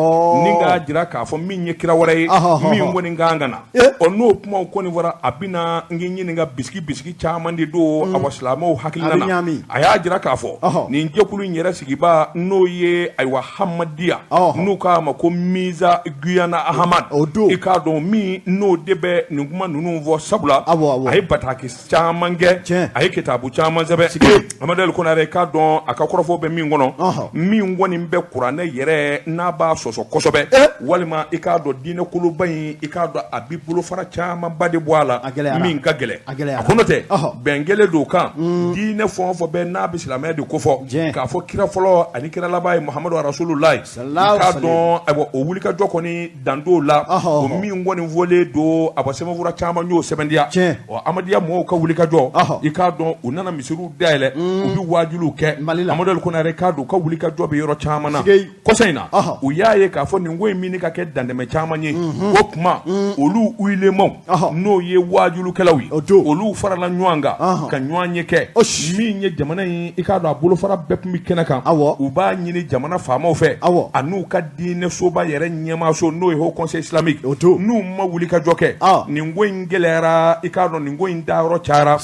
ni k'a jira k'a fɔ min ye kira wɛrɛ ye min kɔni kan ka na. Ɔ n'o kumaw kɔni fɔra, a bɛna n k'i ɲininka bisigi bisigi caman de don awa silamɛw hakilina na. A y'a jira k'a fɔ nin jɛkulu in yɛrɛ sigibaa n'o ye ayiwa Hamadiya n'u k'a ma ko Miza Guyana Ahamad, i k'a dɔn min n'o de bɛ nin kuma ninnu fɔ, sabula a ye bataki caman kɛ, a ye kitabu caman sɛbɛn. Amadu Konare k'a dɔn a ka kɔrɔfɔ bɛ min kɔnɔ, min kɔni bɛ kuranɛ yɛrɛ n'a b'a sɔsɔ kosɛbɛ, walima i k'a dɔn diinɛ koloba in i k'a dɔn a bɛ bolofara camanba de bɔ a la min ka gɛlɛn. A ko n'o tɛ bɛn kɛlen don kan diinɛ fɛn o fɛn bɛ n'a bɛ silamɛya de kofɔ k'a fɔ kira fɔlɔ ani kira laban ye Muhamadu Rasulullahi, i k'a dɔn ayiwa o wulikajɔ kɔni dan t'o la. O min kɔni fɔlen don awa sɛbɛnfura caman y'o sɛbɛntiya. Ɔ Amadiya mɔgɔw ka wulikajɔ, i k'a dɔn u nana misiriw dayɛlɛ, u bɛ waajuliw kɛ. Amadu Konare k'a dɔn u ka wulikajɔ bɛ yɔrɔ caman na. Kɔsa in na u y'a ye k'a fɔ nin ko in min ka kɛ dantɛmɛ caman ye, o tuma olu ulemaw n'o ye waajulikɛlaw ye, olu farala ɲɔgɔn kan ka ɲɔgɔn ye kɛ min ye jamana in i k'a dɔn a bolofara bɛɛ tun bɛ kɛnɛ kan. U b'a ɲini jamana faamaw fɛ an'u ka diinɛ soba yɛrɛ ɲɛmaaso n'o ye Haut Conseil islamique, n'u ma wulikajɔ kɛ nin ko in gɛlɛyara, i k'a dɔn nin ko in dayɔrɔ cayara.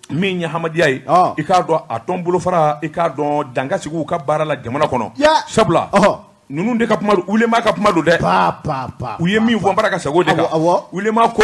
Min ye Hamadiya ye, i k'a dɔn a tɔn bolofara, i k'a dɔn dan ka sigi u ka baara la jamana kɔnɔ, sabula ninnu de ka kuma don, ulema ka kuma don dɛ. U ye min fɔ n bara ka segin o de kan. Ulema ko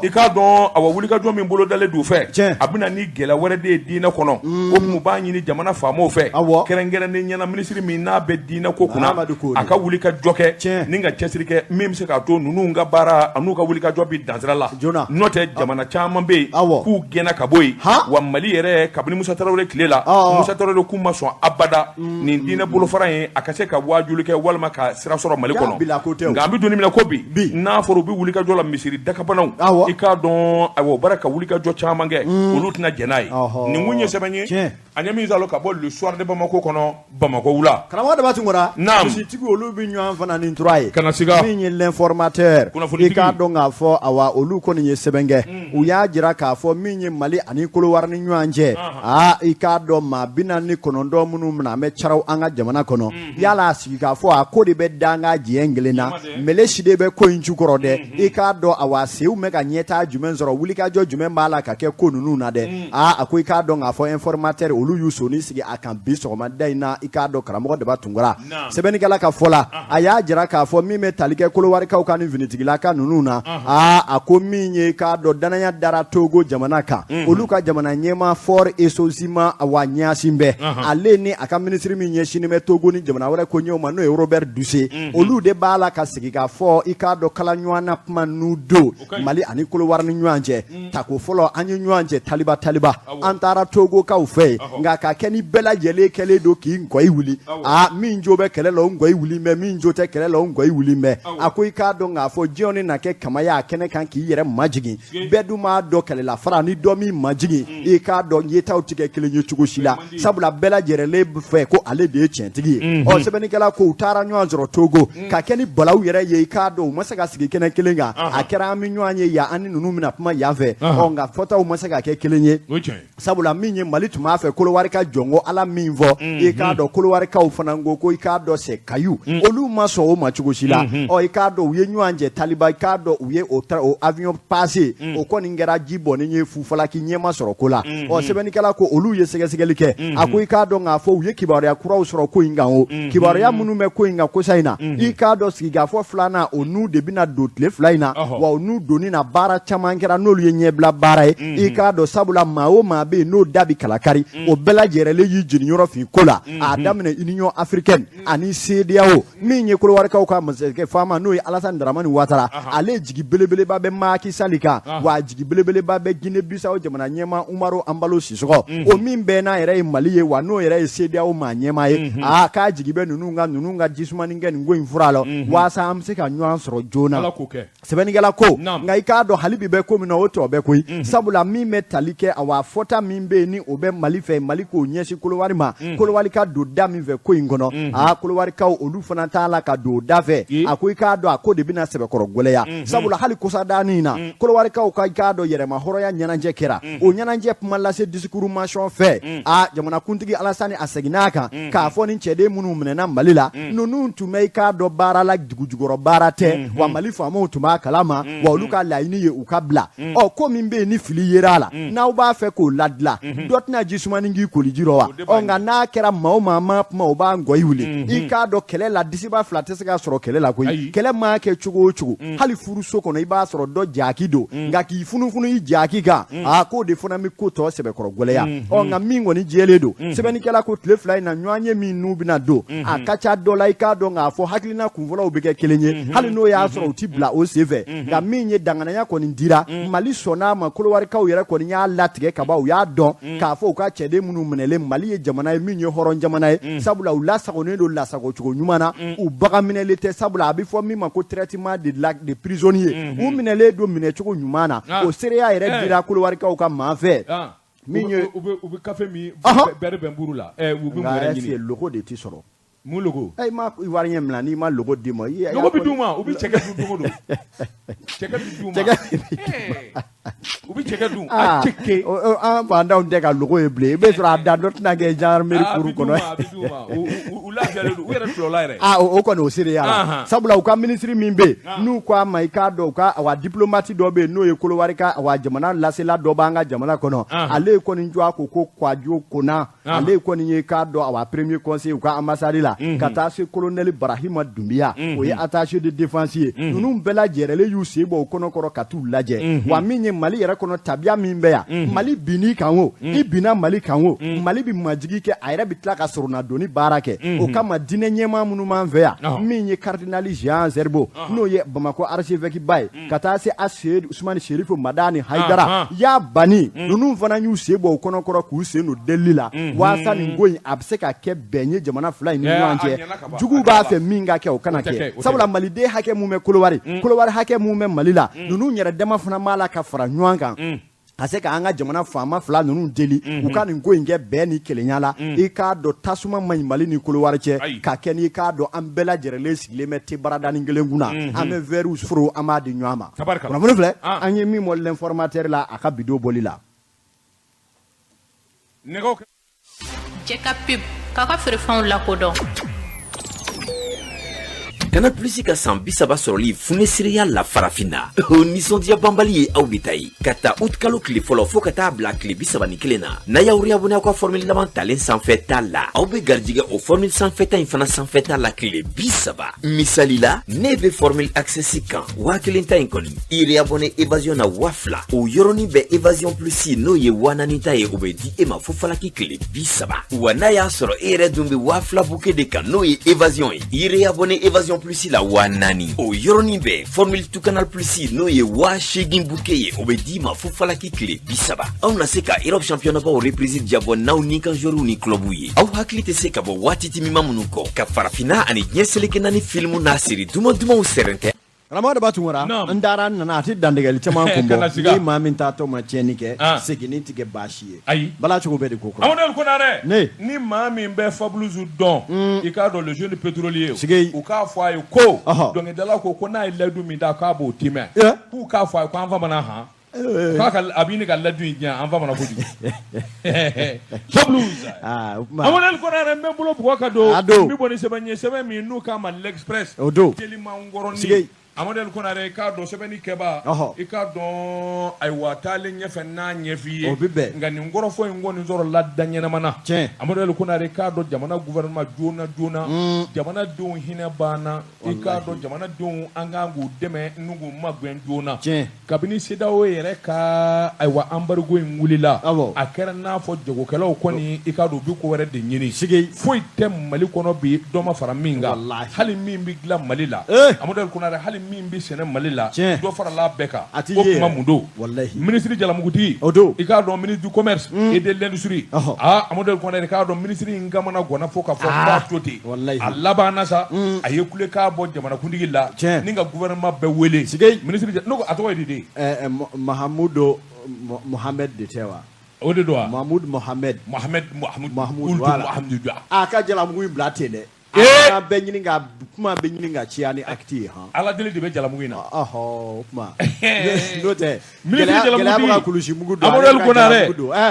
i k'a dɔn awa wulikajɔ min bolodalen don u fɛ, a bɛna ni gɛlɛya wɛrɛ de ye diinɛ kɔnɔ. O tuma u b'a ɲini jamana faamaw fɛ, kɛrɛnkɛrɛnnen ɲɛna minisiri min n'a bɛ diinɛ ko kunna, a ka wulikajɔ kɛ ni ka cɛsiri kɛ min bɛ se k'a to ninnu ka baara an'u ka wulikajɔ bɛ dansira la. N'o tɛ jamana caman bɛ yen k'u gɛnna ka bɔ yen. Wa Mali yɛrɛ kabini Musa Tarawele tile la, Musa Tarawele k'u ma sɔn abada nin diinɛ bolofara in a ka se ka waajuli kɛ walima ka sira sɔrɔ Mali kɔnɔ. Nka an bɛ don min na ko bi, n'a fɔra u bɛ wulikajɔ la misiri dakabanaw, i k'a dɔn ayiwa u bɔra ka wulikajɔ caman kɛ, olu tɛna jɛn n'a ye. Nin kun ye sɛbɛn ye an ye min sɔrɔ ka bɔ Le Soir de Bamako kɔnɔ Bamakɔ wula. Karamɔgɔ Daba Tunkara, naamu, misitigi olu bɛ ɲɔgɔn fana ni tura ye. Kana siga. Min ye L'Informateur, kunnafonitigi, i k'a dɔn k'a fɔ awa olu kɔni ye sɛbɛn kɛ. U y'a jira k'a fɔ min ye Mali ani Kolowari ni ɲɔgɔn cɛ, aa i k'a dɔn maa 49 minnu minɛ an bɛ caraw an ka jamana kɔnɔ. Yala a sigi k'a fɔ a ko de bɛ danga jɛ kelen na, mele si de bɛ ko in jukɔrɔ dɛ. I k'a dɔn awa sew bɛ ka ɲɛtaa jumɛn sɔrɔ, wulikajɔ jumɛn b'a la ka kɛ ko ninnu na dɛ. Aa a ko i k'a dɔn k'a fɔ Informateur olu y'u sɔnni sigi a kan bi sɔgɔmada in na. I k'a dɔn karamɔgɔ Daba Tunkara, sɛbɛnnikɛla ka fɔ la, a y'a jira k'a fɔ min bɛ tali kɛ Kolowarikaw ka ni finitigilaka ninnu na, aa a ko min ye i k'a dɔn danaya dara Togo jamana kan, olu ka jamana ɲɛmaa Faure Essozimna awa Gnassingbé, ale ni a ka minisiri min ɲɛsinnen bɛ Togo ni jamana wɛrɛ koɲɛw ma n'o ye Robert Dussey, olu de b'a la ka sigi k'a fɔ i k'a dɔn kala ɲɔgɔn na kuma n'u don Mali ani Kolowari ni ɲɔgɔn cɛ. Tako fɔlɔ an ye ɲɔgɔn cɛ taliba taliba, an taara Togokaw fɛ yen, nka ka kɛ ni bɛɛ lajɛlen kɛlen don k'i ngɔyi wuli, aa min jo bɛ kɛlɛ la o ngɔyi wuli bɛ, min jo tɛ kɛlɛ la o ngɔyi wuli bɛ. A ko i k'a dɔn k'a fɔ jɔn ni na kɛ kama ye a kɛnɛ kan k'i yɛrɛ majigin, bɛɛ dun b'a dɔn kɛlɛla fara ni dɔ min majigin, i k'a dɔn yetaw tɛ kɛ kelen ye cogo si la, sabula bɛɛ lajɛlen fɛ ko ale de ye tiɲɛtigi ye. Ɔ sɛbɛnnikɛla ko u taara ɲɔgɔn sɔrɔ Togo ka kɛ ni balawu yɛrɛ ye, i k'a dɔn u ma se ka sigi kɛnɛ kelen kan, a kɛra an bɛ ɲɔgɔn ye yan, an ni ninnu bɛna kuma yan fɛ. Ɔ nka fɔtaw ma se ka kɛ kelen ye, sabula min ye Mali tun b'a fɛ Kolowari ka jɔnko Ala min fɔ, i k'a dɔn Kolowarikaw fana ko ko i k'a dɔn c'est caillou, olu ma sɔn o ma cogo si la. Ɔ, i k'a dɔn u ye ɲɔgɔn jɛ taliba, i k'a dɔn u ye o avion passé, o kɔni kɛra ji bɔnnen ye fufalaki, ɲɛma sɔrɔ ko la. Ɔ, sɛbɛnnikɛla ko olu ye sɛgɛsɛgɛli kɛ. A ko i k'a dɔn k'a fɔ u ye kibaruya kuraw sɔrɔ ko in kan. O kibaruya minnu bɛ ko in kan kosa in na, i k'a dɔn sigikafɔ filanan o n'u de bɛna don tile 2 in na. Wa o n'u donni na, baara caman kɛra n'olu ye ɲɛbila baara ye, i k'a dɔn, sabula maa o maa bɛ yen n'o da bi kalakari, o bɛɛ lajɛlen y'i jeniyɔrɔ fin ko la. A daminɛ Union africaine ani CEDEAO, min ye Kolowarikaw ka masakɛ faama, n'o ye Alassane Dramane Ouattara, ale jigi belebeleba bɛ Macky Sall kan, wa jigi belebeleba bɛ Guinée Bissau jamana ɲɛmaa Umaro Embalo Sissoco, o min bɛɛ n'a yɛrɛ ye Mali ye, wa n'o yɛrɛ ye CEDEAO maa ɲɛmaa ye. Aa, k'a jigi bɛ ninnu ka ninnu ka jisumani kɛ nin ko in fura la, waasa an bɛ se ka ɲɔgɔn sɔrɔ joona. Sɛbɛnnikɛla ko nka i k'a dɔn hali bi bɛ ko min na, o tɔ bɛ koyi, sabula min bɛ tali kɛ, awa, fɔta min bɛ yen ni o bɛ Mali fɛ, Mali k'o ɲɛsin Kolowari ma, Kolowari ka don da min fɛ ko in kɔnɔ, aa, Kolowarikaw olu fana t'a la ka don o da fɛ. A ko i k'a dɔn a ko de bɛna sɛbɛkɔrɔ gwɛlɛya, sabula hali kɔsadani in na, Kolowarikaw ka, i k'a dɔn, yɛrɛma hɔrɔnya ɲɛnajɛ kɛra. O ɲɛnajɛ kuma lase discours masɔn fɛ, aa, jamanakuntigi Alasani a seginna a kan k'a fɔ ni cɛden minnu minɛna Mali la, ninnu tun bɛ, i k'a dɔn, baara la, dugujukɔrɔ baara tɛ, wa Mali faamaw tun b'a kalama, wa olu ka laɲini ye u ka bila. Ɔ, ko min bɛ yen ni fili yera a la, n'aw b'a fɛ k'o ladila, dɔ tɛna ji sumani k'i koliji rɔ wa? Ɔ, nka n'a kɛra maa o maa ma kuma, o b'a ngɔyi wuli. I k'a dɔn kɛlɛ la, disiba fila tɛ se ka sɔrɔ kɛlɛ la koyi. Kɛlɛ maa kɛ cogo o cogo, hali furuso kɔnɔ, i b'a sɔrɔ dɔ jaki don, nka k'i funufunu i jaki kan, aa, k'o de fana bɛ ko tɔ sɛbɛkɔrɔ gwɛlɛya. Ɔ, nka min kɔni jɛlen don, sɛbɛnnikɛla ko tile 2 in na, ɲɔgɔn ye min n'u bɛna don, a ka ca dɔ la, i k'a dɔn k'a fɔ hakilina kunfɔlɔw bɛ kɛ kelen ye, hali n'o y'a sɔrɔ u ti bila o senfɛ. Nka min ye danganaya kɔni dira, Mali sɔnn'a ma. Kolowarikaw yɛrɛ kɔni y'a latigɛ kaban, u y'a dɔn k'a fɔ u ka cɛden minnu minɛlen, Mali ye jamana ye min ye hɔrɔn jamana ye, sabula u lasagonnen don lasagocogo ɲuman na, u bagan minɛlen tɛ, sabula a bɛ fɔ min ma ko traitement de la de prisonnier, u minɛlen don minɛcogo ɲuman na. O seereya yɛrɛ dira Kolowarikaw ka maa fɛ. Min ye u bɛ kafe min bɛrɛ bɛn buru la, u bɛ mun yɛrɛ ɲini? Logo de tɛ sɔrɔ. Mun logo? I ma wari ɲɛ minɛ, n'i ma logo d'i ma. Logo bɛ d'u ma, u bɛ cɛkɛ dun don o don, cɛkɛ bɛ d'u ma, u bɛ cɛkɛ dun a cɛkɛ. An fantanw tɛ ka logo ye bilen, i bɛ sɔrɔ a da dɔ tɛna kɛ gendarmerie kuru kɔnɔ. A bɛ d'u ma, u lafiyalen don, u yɛrɛ tulɔla yɛrɛ. Aa, o kɔni o seereya la, sabula u ka minisiri min bɛ yen n'u ko a ma, i k'a dɔn, u ka, awa, diplomate dɔ bɛ yen n'o ye Kolowari ka, awa, jamana lasela dɔ b'an ka jamana kɔnɔ, ale kɔni jɔ a ko ko Kwadwo Kona, ale kɔni ye k'a dɔn, awa, premier conseiller u ka ambassade la, ka taa se colonel Barahima Dunbiya, o ye attaché de défense ye. Ninnu bɛɛ lajɛlen y'u sen bɔ u kɔnɔkɔrɔ ka t'u lajɛ. Wa min ye Mali yɛrɛ kɔnɔ, tabiya min bɛ yan, Mali binn'i kan o, i binna Mali kan o, Mali bɛ majigi kɛ, a yɛrɛ bɛ tila ka soronadonni baara kɛ. O kama diinɛ ɲɛmaa minnu b'an fɛ yan, min ye cardinal Jean Zerbo, n'o ye Bamakɔ archevêque ba ye, ka taa se a Usumani Serifu Madani Hayidara y'a bani, ninnu fana y'u sen bɔ u kɔnɔkɔrɔ k'u sen don delili la, waasa nin ko in a bɛ se ka kɛ bɛn ye jamana fila in ni ɲɔgɔn cɛ. Juguw b'a fɛ min ka kɛ, o kana kɛ, sabula maliden hakɛ mun bɛ Kolowari, Kolowari hakɛ mun bɛ Mali la, ninnu yɛrɛ dama fana b'a la ka fara ɲɔgɔn kan ka se k'an ka jamana faama fila ninnu deli u ka nin ko in kɛ bɛn ni kelenya la. I k'a dɔn tasuma man ɲi Mali ni Kolowari cɛ ka kɛ n'i k'a dɔn an bɛɛ lajɛlen sigilen bɛ te baradanin kelen kunna, an bɛ verrew foro, an b'a di ɲɔgɔn ma. Kunnafoni filɛ, an ye min bɔ L'Informateur la a ka bidon bɔli la. Cɛ ka pub k'a ka feerefɛnw lakodɔn. Canal Plus ka san 30 sɔrɔli funɛsiriya la farafinna, o nisɔndiya banbali ye aw de ta ye. Ka ta août kalo tile fɔlɔ fo ka taa bila tile 31 na, n'a y'aw réabonné aw ka formule laban talen sanfɛ ta la, aw bɛ garijɛgɛ o formule sanfɛta in fana sanfɛta la tile 30. Misali la, ne bɛ formule Access kan 1000 ta in kɔni, i réabonné Évasion na 2000, o yɔrɔnin bɛɛ Évasion Plus, n'o ye 4000 ta ye, o bɛ di e ma fo falaki tile 30. Wa n'a y'a sɔrɔ e yɛrɛ dun bɛ 2000 bouquet de kan, n'o ye Évasion ye, i réabonné Évasion Plus la 4000, o yɔrɔnin bɛɛ formule tout Canal Plus, n'o ye 8000 bouquet ye, o bɛ d'i ma fo falaki tile 30. Aw na se ka Europe championnat baw reprise jabɔ n'aw ni kan joueurs ni club ye. Aw hakili tɛ se ka bɔ waati timima minnu kɔ ka farafinna ani diɲɛ seleke naani filimu n'a série duman dumanw sɛrɛntɛ. Karamɔgɔ de Tunkara, n taara n nana, a tɛ dantigɛli caman kun bɔ. Ni maa min taatɔ ma tiɲɛni kɛ, seginni tɛ kɛ baasi ye. Ayi. Bala cogo bɛ de ko kura. Amadu Konare. Ne. Ni maa min bɛ Fabulouse dɔn, i k'a dɔn le jeune pétrolier. Sigi. U k'a fɔ a ye ko dɔnkilidala ko ko n'a ye layidu min da k'a b'o timɛ. K'u k'a fɔ a ye ko an famana han. K'a ka a b'i ni ka ladu in diyan an famana kojugu. Sabulu. Amadu Konare n bɛ bolo bugɔ ka don. N bɛ bɔ ni sɛbɛn ye sɛbɛn min n'u k'a ma l'Express. O don. Telimankɔrɔnin. Amadu Konare i k'a dɔn sɛbɛnni kɛba. I k'a dɔn ayiwa taalen ɲɛfɛ n'a ɲɛf'i ye. O bɛ bɛn. Nka nin kɔrɔfɔ in kɔni sɔrɔla da ɲɛnama na. Tiɲɛ. Amadu Konare i k'a dɔn jamana gouvernement joona joona. Jamanadenw hinɛ banna. I k'a dɔn jamanadenw an kan k'u dɛmɛ n'u k'u magɛn joona. Tiɲɛ. Kabini CEDEAO yɛrɛ ka ayiwa embargo in wulila. Awɔ. A kɛra n'a fɔ jagokɛlaw kɔni i k'a dɔn u bɛ ko wɛrɛ de ɲini. Sigi. Foyi tɛ Mali kɔnɔ bi dɔ ma fara min kan. Walahi. Hali min bɛ dilan Mali la. Amadu Konare hali min bɛ sɛnɛ Mali la. Tiɲɛ. Dɔ farala bɛɛ kan. A ti o ye kuma yɛrɛ. mun don? Walahi. Ministre Jalamugutigi. O don. I k'a dɔn ministre du commerce et de l'industrie. Aa Amadu Konare i k'a dɔn ministre in kamana ganna fo ka fɔ k'a to ten. Walahi. A laban na sa. A ye kulekan bɔ jamanakuntigi la. Tiɲɛ. Ni ka gouvernement bɛɛ wele. Sigi. Ministre ne ko a tɔgɔ ye di de? Mahamudu Mohamed de tɛ wa? O de don wa? Mahamudu Mohamed. Mohamed Mahamudu. Mahamudu voilà. Mahamudu. A ka jalamugu in bila ten dɛ. A bɛ ɲini ka kuma bɛ ɲini ka ciya ni acte ye han. Ala deli de bɛ jalamugu in na. Ɔhɔ o kuma. N'o tɛ. Ministre gɛlɛya bɛ ka kulusi mugu don. Amadu Konare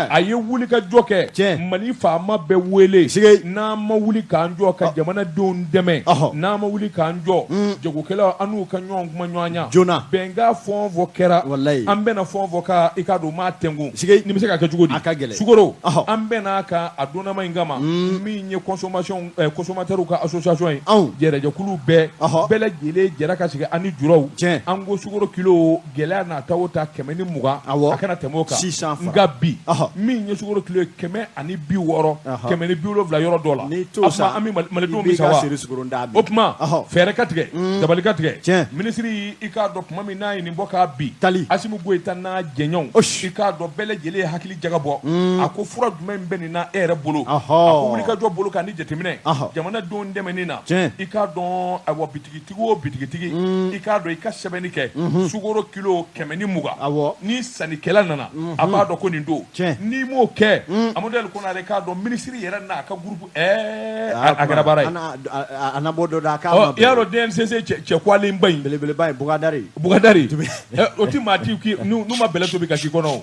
a ye wuli ka jɔ kɛ. Tiɲɛ. Mali faama bɛɛ wele. Sigi. N'an ma wuli k'an jɔ ka jamanadenw dɛmɛ. N'an ma wuli k'an jɔ. Jagokɛlaw an n'u ka ɲɔgɔn kuma ɲɔgɔn ya. Joona. Bɛnkan fɛn o fɛn kɛra. Walayi. An bɛna fɛn o fɛn kan i k'a dɔn u m'a tɛnku. Sigi. Nin bɛ se ka kɛ cogo di? A ka gɛlɛn. Sukaro. An bɛn'a kan a donnama in kama. Min ye consommation consommateur ka association ye. Anw. Jɛrɛjɛkulu bɛɛ. Bɛɛ lajɛlen jɛra ka sigi ani juraw. Tiɲɛ. An ko sukaro kilo gɛlɛya n'a ta o ta 120. Awɔ. A kana tɛmɛ o kan. 600 francs. Nka bi. Min ye sukaro kilo ye 160. 170 yɔrɔ dɔ la. N'i t'o san. An bɛ malidenw i b'i bɛ sa ka wa? seri sukaro da min. O tuma. Fɛɛrɛ ka tigɛ. Dabali ka tigɛ. Tiɲɛ. Minisiri i k'a dɔn tuma min n'a ye nin bɔ k'a bi. Tali. Asimi Goyita n'a jɛɲɔgɔnw. I k'a dɔn bɛɛ lajɛlen ye hakili jagabɔ. A ko fura jumɛn bɛ nin na e yɛrɛ bolo. A ko wulikajɔ bolo kan ni jateminɛ. Jamanadenw dɛmɛni na. Tiɲɛ. I k'a dɔn ayiwa bitigitigi o bitigitigi. I k'a dɔn i ka sɛbɛnni kɛ. Sukaro kilo 120. Awɔ. Ni sannikɛla nana. A b'a dɔn ko nin don. Tiɲɛ. N'i m'o kɛ. Amadu Konare k'a dɔn minisiri yɛrɛ n'a ka groupe a kɛra baara ye. A na bɔ dɔ da k'a ma I y'a dɔn DNCC cɛ kuwalenba in. Belebeleba in Bukadari. Bukadari. O ti maa ti k'i n'u ma bɛlɛ tobi ka k'i kɔnɔ o.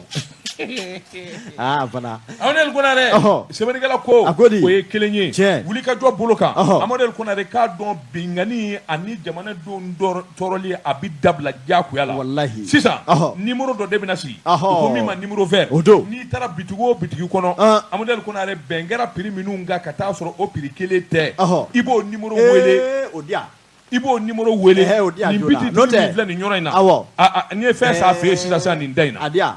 Aa fana. Amadu Konare. Sɛbɛnnikɛla ko. A ko di? O ye kelen ye. Tiɲɛ. Wulikajɔ bolo kan. Amadu Konare k'a dɔn binkanni ani jamanadenw tɔɔrɔli a bɛ dabila diyagoya la. Walahi. Sisan. Numéro dɔ de bɛna sigi. U ko min ma numéro vert. O don. N'i taara bitigi o bitigi kɔnɔ. Amadu Konare bɛn kɛra prix minnu kan ka taa sɔrɔ o prix kelen tɛ. I b'o numéro wele. O di yan. I b'o numéro wele. O di yan Nin joona. bitigi N'o tɛ. min filɛ nin yɔrɔ in na. Awɔ. N'i ye fɛn san a fɛ yen sisan sisan nin da in na. A di yan.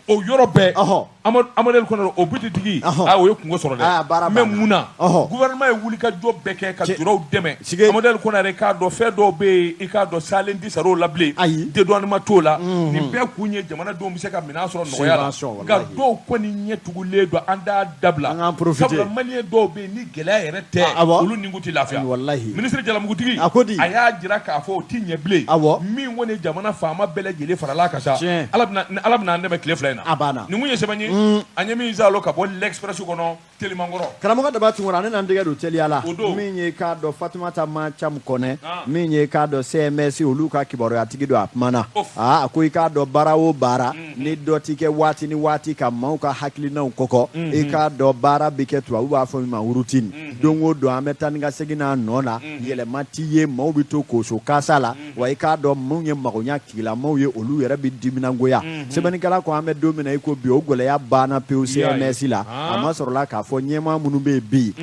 O yɔrɔ bɛɛ. Amadu Konare o bitigi. O ye kungo sɔrɔ dɛ. Mais mun na. Gouvernement ye wulikajɔ bɛɛ kɛ ka juraw dɛmɛ. Amadu Konare k'a dɔn fɛn dɔw bɛ yen i k'a dɔn salen tɛ sara o la bilen. Ayi. Dédouanement t'o la. Nin bɛɛ kun ye jamanadenw bɛ se ka minɛn sɔrɔ nɔgɔya la. Subvention, Nka walahi. dɔw kɔni ɲɛ tugulen don an t'a dabila. An k'an profiter. Sabula maliyɛn dɔw bɛ yen ni gɛlɛya yɛrɛ tɛ. Olu ni tɛ lafiya. Walahi. Ministre Jalamugutigi. A ko di? A y'a jira k'a fɔ o ti ɲɛ bilen. Awɔ. Min kɔni jamana faama bɛɛ lajɛlen farala kan sa. Tiɲɛ. Ala bɛna an dɛmɛ tile 2 in na. A banna. Nin kun ye sɛbɛn ye. An ye min zalo ka bɔ l'Express kɔnɔ Telimankɔrɔ. Karamɔgɔ Daba Tunkara ne n'an tɛgɛ don teliya la. O don. Min ye k'a dɔn Fatumata Macam Kɔnɛ. Min ye k'a dɔn CMS olu ka kibaruyatigi don a kumana. Aa a ko i k'a dɔn baara o baara. Ni dɔ ti kɛ waati ni waati ka maaw ka hakilinaw kɔkɔ. I k'a dɔn baara bɛ kɛ tubabu b'a fɔ min ma routine. Don o don an bɛ taa ni ka segin n'a nɔ na. Yɛlɛma ti ye maaw bɛ to koso kasa la. Wa i k'a dɔn minnu ye magoɲa tigilamaaw ye olu yɛrɛ bɛ diminangoya. Sɛbɛnnikɛla ko an bɛ don min na i ko bi o gɛlɛya banna pewu CMS la. A ma sɔrɔla k'a fɔ ɲɛmaa minnu bɛ yen bi.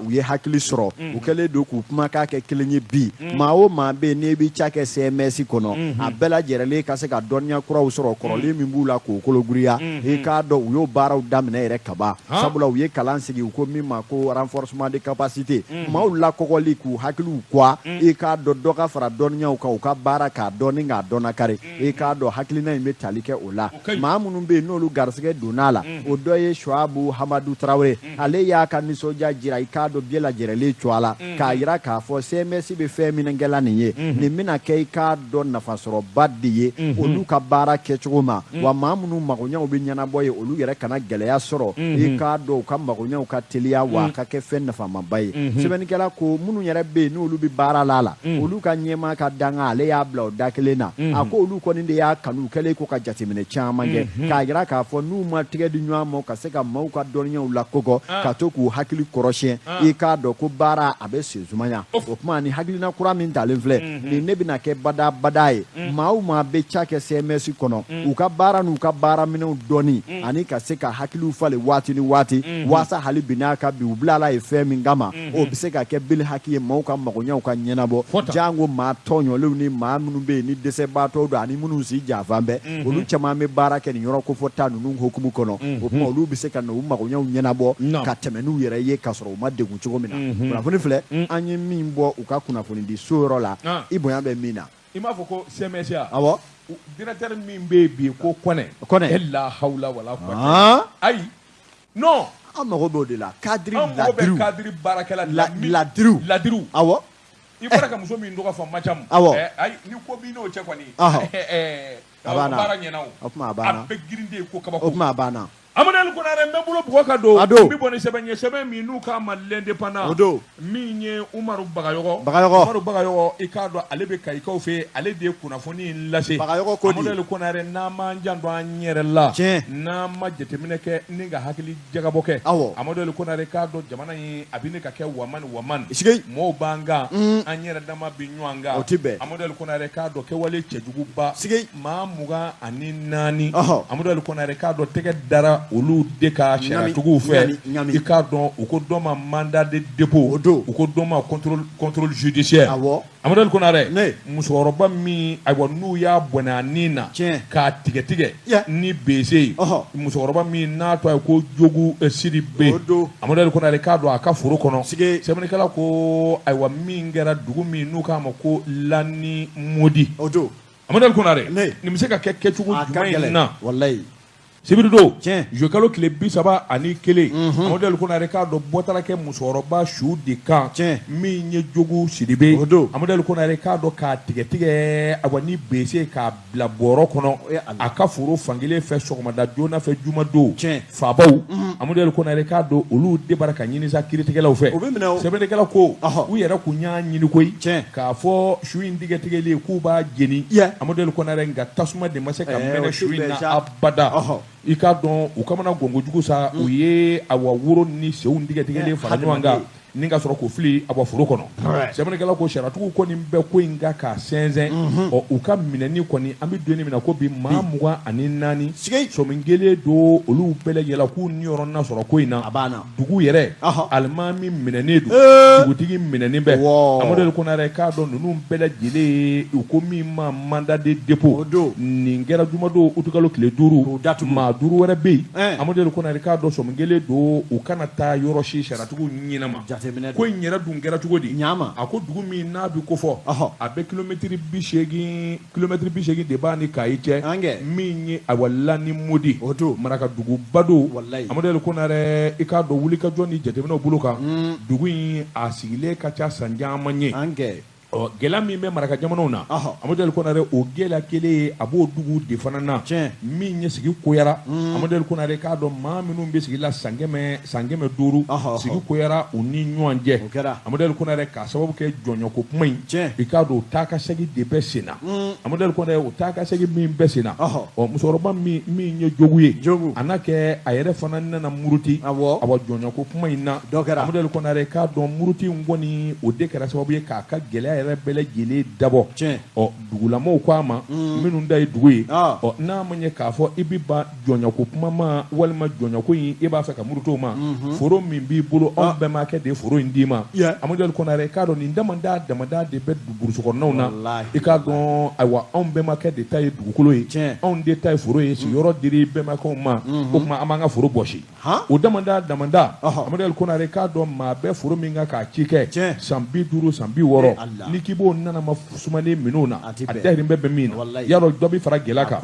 U ye hakili sɔrɔ. U kɛlen don k'u kumakan kɛ kelen ye bi. Maa o maa bɛ yen n'i bɛ ca kɛ CMS kɔnɔ. A bɛɛ lajɛlen ka se ka dɔnniya kuraw sɔrɔ kɔrɔlen min b'u la k'o kologiriya. I k'a dɔn u y'o baaraw daminɛ yɛrɛ kaban. Sabula u ye kalan sigi u ko min ma ko renforcement de capacité. Maaw lakɔgɔli k'u hakiliw kuwa. I k'a dɔn dɔ ka fara dɔnniyaw kan u ka baara k'a dɔn ni k'a dɔn nakari. I k'a dɔn hakilina in bɛ tali kɛ o la. Maa minnu bɛ yen n'olu garisɛgɛ donna a la. O dɔ ye Suwabu Hamadu Tarawele. Ale y'a ka nisɔndiya jira i k'a dɔn bɛɛ lajɛrɛlen cogoya la k'a jira k'a fɔ CMS bɛ fɛn min kɛla nin ye nin bɛna kɛ i k'a dɔn nafasɔrɔba de ye olu ka baara kɛcogo ma wa maa minnu magoɲɛw bɛ ɲɛnabɔ ye olu yɛrɛ kana gɛlɛya sɔrɔ i k'a dɔn u ka magoɲɛw ka teliya wa a ka kɛ fɛn nafamaba ye. Sɛbɛnnikɛla ko minnu yɛrɛ bɛ yen n'olu bɛ baara la a la olu ka ɲɛmaa ka danga ale y'a bila o da kelen na. A ko olu kɔni de y'a kanu kɛlen ko ka jateminɛ caman kɛ k'a jira k'a fɔ n'u ma tɛgɛ di ɲɔgɔn ma ka se ka maaw ka dɔnniyaw lakokɔ ka to k'u hakili kɔrɔsiyɛn i k'a dɔn ko baara a bɛ sen sumaya. O tuma ni hakilina kura min talen filɛ nin ne bɛna kɛ badabada ye maa o maa bɛ ca kɛ CMS kɔnɔ u ka baara n'u ka baaraminɛnw dɔnni ani ka se ka hakiliw falen waati ni waati waasa hali bi n'a ka bi u bilala ye fɛn min kama o bɛ se ka kɛ bili haki ye maaw ka magoɲɛw ka ɲɛnabɔ jango maa tɔɲɔlenw ni maa minnu bɛ yen ni dɛsɛbaatɔw don ani minnu si janfan bɛɛ olu caman bɛ baara kɛ nin yɔrɔ kofɔta ninnu hukumu kɔnɔ. O tuma olu bɛ se ka na u magoɲɛw ɲɛnabɔ ka tɛmɛ n'u yɛrɛ ye k'a sɔrɔ u ma degun cogo min na. Kunnafoni filɛ an ye min bɔ u ka kunnafoni di so yɔrɔ la i bonya bɛ min na. I m'a fɔ ko CMS ya? Awɔ. Directeur min bɛ yen bi ko Kɔnɛ. Kɔnɛ. La hawla wala quwwata. Ayi. Non. An mago b'o de la. Cadre ladiriw. An mago bɛ cadre baarakɛla de la. Ladiriw. Ladiriw. Awɔ. I bɔra ka muso min tɔgɔ fɔ Macamu. Awɔ. Ayi ni ko b'i n'o cɛ kɔni. A banna. Baara ɲɛna o. O tuma a banna. A bɛ girin de ko kabako. O tuma a banna. Amadu Konare n bɛ bolo bugɔ ka don. A don. N bɛ bɔ ni sɛbɛn ye sɛbɛn min n'u k'a ma l'Indépendant. O don. Min ye Umaru Bagayɔgɔ. Bagayɔgɔ. Umaru Bagayɔgɔ i k'a dɔn ale bɛ Kayikaw fɛ yen ale de ye kunnafoni in lase. Bagayɔgɔ ko di. Amadu Konare n'an m'an janto an yɛrɛ la. Tiɲɛ. N'an ma jateminɛ kɛ ni ka hakili jagabɔ kɛ. Awɔ. Amadu Konare k'a dɔn jamana in a bɛ ne ka kɛ waman waman. Sigi. Mɔɔw b'an kan. An yɛrɛ dama bɛ ɲɔgɔn kan. O ti bɛn. Amadu Konare k'a dɔn kɛwale cɛjuguba. Sigi. Maa 24. Ɔhɔ. Amadu Konare k'a dɔn tɛgɛ dara olu de ka sariyatigiw fɛ i k'a dɔn u ko dɔ ma mandat de dépôt o don u ko dɔ ma contrôle judiciaire. Awɔ. Amadu Konare musokɔrɔba min ayiwa n'u y'a bɔnɛ a ni na k'a tigɛ tigɛ ni bese ye musokɔrɔba min n'a tɔgɔ ye ko Jogu Sidibe. O don. Amadu Konare k'a dɔn a ka foro kɔnɔ. Sigi. Sɛbɛnnikɛla ko ayiwa min kɛra dugu min n'u k'a ma ko Lani Modi. O don. Amadu Konare nin bɛ se ka kɛ kɛcogo jumɛn in na. Walayi. Sibiridon juillet kalo tile 31 Amadu Konare k'a dɔn bɔtara kɛ musokɔrɔba su de kan min ye Jogu Sidibe. O don. Amadu Konare k'a dɔn k'a tigɛ tigɛ awa ni bese k'a bila bɔrɔ kɔnɔ a ka foro fankelen fɛ sɔgɔmada joona fɛ jumadon. Fabaw Amadu Konare k'a dɔn olu de bara ka ɲini sa kiiritigɛlaw fɛ. O bɛ minɛ o. Sɛbɛnnikɛla ko u yɛrɛ kun y'a ɲini koyi k'a fɔ su in tigɛ tigɛlen k'u b'a jeni. Amadu Konare nka tasuma de ma se ka mɛnɛ su in na abada. I k'a dɔn u kamana gonkojugu sa u ye awa woro ni senw tigɛ tigɛlen fara ɲɔgɔn kan ni ka sɔrɔ k'o fili awa foro kɔnɔ. Sɛbɛnnikɛla ko sariyatigiw kɔni bɛ ko in kan k'a sɛnsɛn. Ɔ u ka minɛni kɔni an bɛ don min na ko bi maa 24 sɔmi kelen don olu bɛɛ lajɛlen k'u niyɔrɔ na sɔrɔ ko in na. A banna. Dugu yɛrɛ alimami minɛnen don dugutigi minɛnen bɛ. Amadu Konare k'a dɔn ninnu bɛɛ lajɛlen u ko min ma mandat de dépôt. O don. Nin kɛra jumadon utukalo tile 5 maa 5 wɛrɛ bɛ yen. Amadu Konare k'a dɔn sɔmi kelen don u kana taa yɔrɔ si sariyatigiw ɲinɛ ma. Ko in yɛrɛ dun kɛra cogo di? A ko dugu min n'a bɛ kofɔ a bɛ kilomɛtiri 80 de b'a ni Kayi cɛ min ye awa Lani Modi. O don. Marakaduguba don. Walayi. Amadu Konare i k'a dɔn wulikajɔ ni jateminɛw bolo kan dugu in a sigilen ka ca san caman ye. Ɔ gɛlɛya min bɛ maraka jamanaw na Amadu Konare o gɛlɛya kelen ye a b'o dugu de fana na min ye sigi koyara. Amadu Konare k'a dɔn maa minnu bɛ sigi la san 100 san 500 sigi koyara u ni ɲɔgɔn cɛ. Amadu Konare k'a sababu kɛ jɔnɲɔko kuma in i k'a dɔn o taa ka segin de bɛ sen na. Amadu Konare o taa ka segin min bɛ sen na ɔ musokɔrɔba min ye Jogu ye a n'a kɛ a yɛrɛ fana nana muruti awa jɔnɲɔko kuma in na. Amadu Konare k'a dɔn muruti in kɔni o de kɛra sababu ye k'a ka gɛlɛya yɛrɛ bɛɛ lajɛlen dabɔ. Ɔ dugulamaw ko a ma minnu da ye dugu ye ɔ n'a ma ɲɛ k'a fɔ i bɛ ban jɔnɲɔko kuma ma walima jɔnɲɔko in i b'a fɛ ka muruto ma foro min b'i bolo anw bɛnbakɛ de ye foro in d'i ma. Amadu Konare k'a dɔn nin damada de bɛ burusi kɔnɔnaw na. I k'a dɔn ayiwa anw bɛnbakɛ de ta ye dugukolo ye anw de ta ye foro ye sigiyɔrɔ dira bɛnbakɛw ma o tuma an b'an ka foro bɔsi. O damada Amadu Konare k'a dɔn maa bɛ foro min kan k'a ci kɛ san 50 san 60 N'i k'i b'o nanama sumalen min'o na, a dahirimɛ bɛ min na, y'a dɔn dɔ bɛ fara gɛlɛya kan.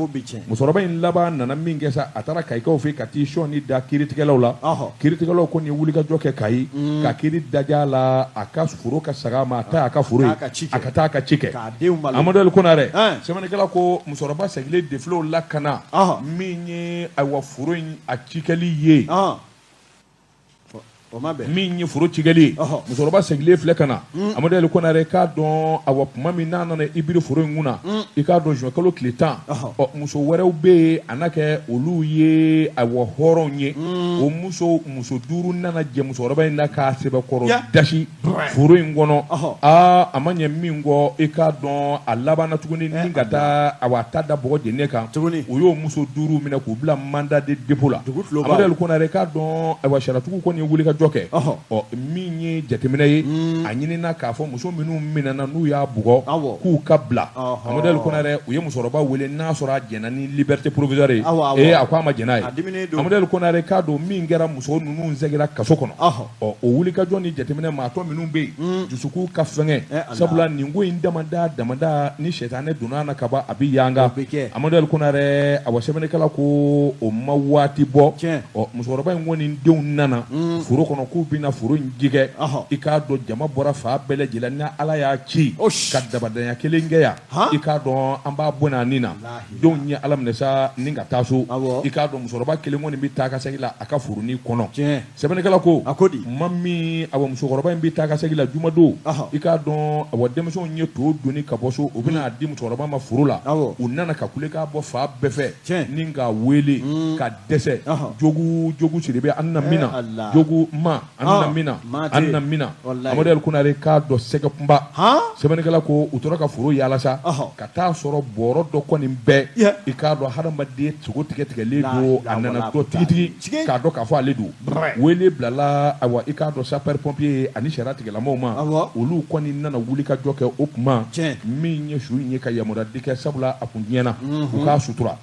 Musokɔrɔba in laban nana min kɛ sa, a taara Kayikaw fɛ ka t'i sɔɔni da kiiritigɛlaw la. Kiiritigɛlaw kɔni ye wulikajɔ kɛ Kayi ka kiiri daja la, a ka foro ka segin a ma, a ta a ka foro ye, a ka taa a ka ci kɛ. Amadu El Konare, sɛbɛnnikɛla ko musokɔrɔba segilen de filɛ o la ka na min ye ayiwa foro in a cikɛli ye. Min ye foro cikɛli ye, musokɔrɔba segilen filɛ ka na. Amadu El Konare k'a dɔn awa tuma min n'a nana i biri foro in kunna, i k'a dɔn juin kalo tile 10, ɔ muso wɛrɛw bɛ yen, a n'a kɛ olu ye awa hɔrɔnw ye. O muso duuru nana jɛ musokɔrɔba in na k'a sɛbɛkɔrɔ dasi foro in kɔnɔ. Aa, a ma ɲɛ min kɔ, i k'a dɔn a labanna tuguni ni ka taa awa ta da bɔgɔ jeninen kan. U y'o muso duuru minɛ k'u bila mandat de dépôt la. Amadu El Konare k'a dɔn ayiwa sariyatigiw kɔni ye wulikajɔ kɛ. Ɔ min ye jateminɛ ye, a ɲinina k'a fɔ muso minnu minɛna n'u y'a bugɔ, k'u ka bila. Amadu El Konare, u ye musokɔrɔba wele n'a sɔrɔ a jɛnna ni liberté provisoire ye. Ee, a ko a ma jɛn n'a ye. Amadu El Konare k'a dɔn min kɛra, muso ninnu seginna kaso kɔnɔ. Ɔ o wulikajɔ ni jateminɛ maa tɔ minnu bɛ yen, dusukun ka fɛngɛ, sabula nin ko in damada damada ni sɛtanɛ donna na kaban, a bɛ yanga. Amadu El Konare, awa sɛbɛnnikɛla ko o ma waati bɔ, ɔ musokɔrɔba in kɔni denw nana foro kɔnɔ k'u bɛna foro in jigɛ. I k'a dɔn jama bɔra fan bɛɛ lajɛlen ni Ala y'a ci ka dabadanya kelen kɛ yan, i k'a dɔn an b'a bɔ a nin na. Denw ye Ala minɛ sa ni ka taa so. I k'a dɔn musokɔrɔba kelen kɔni bɛ taa ka segin la a ka foronin kɔnɔ. Sɛbɛnnikɛla ko a ko di ma min awa musokɔrɔba in bɛ taa ka segin la jumadon, i k'a dɔn awa denmisɛnw ye to doni ka bɔ so, u bɛna di musokɔrɔba ma foro la. U nana ka kulekan bɔ fan bɛɛ fɛ ni k'a wele ka dɛsɛ. Jogu jogu Sidibe, an na min na, jogu ma an na min na, an na min na. Amadu El Konare k'a dɔn sɛgɛ kunba. Sɛbɛnnikɛla ko u tora ka foro yaala sa ka taa sɔrɔ bɔrɔ dɔ kɔni bɛɛ, i k'a dɔn hadamaden sogo tigɛ tigɛlen don. A nana dɔn tigitigi k'a dɔn k'a fɔ ale don. Wele bilala awa i k'a dɔn sapeur pompier ani sariya tigilamɔgɔw ma. Olu kɔni nana wuli ka jɔ kɛ. O tuma min ye su in ye ka yamaruya di kɛ, sabula a kun tiɲɛna, u k'a sutura.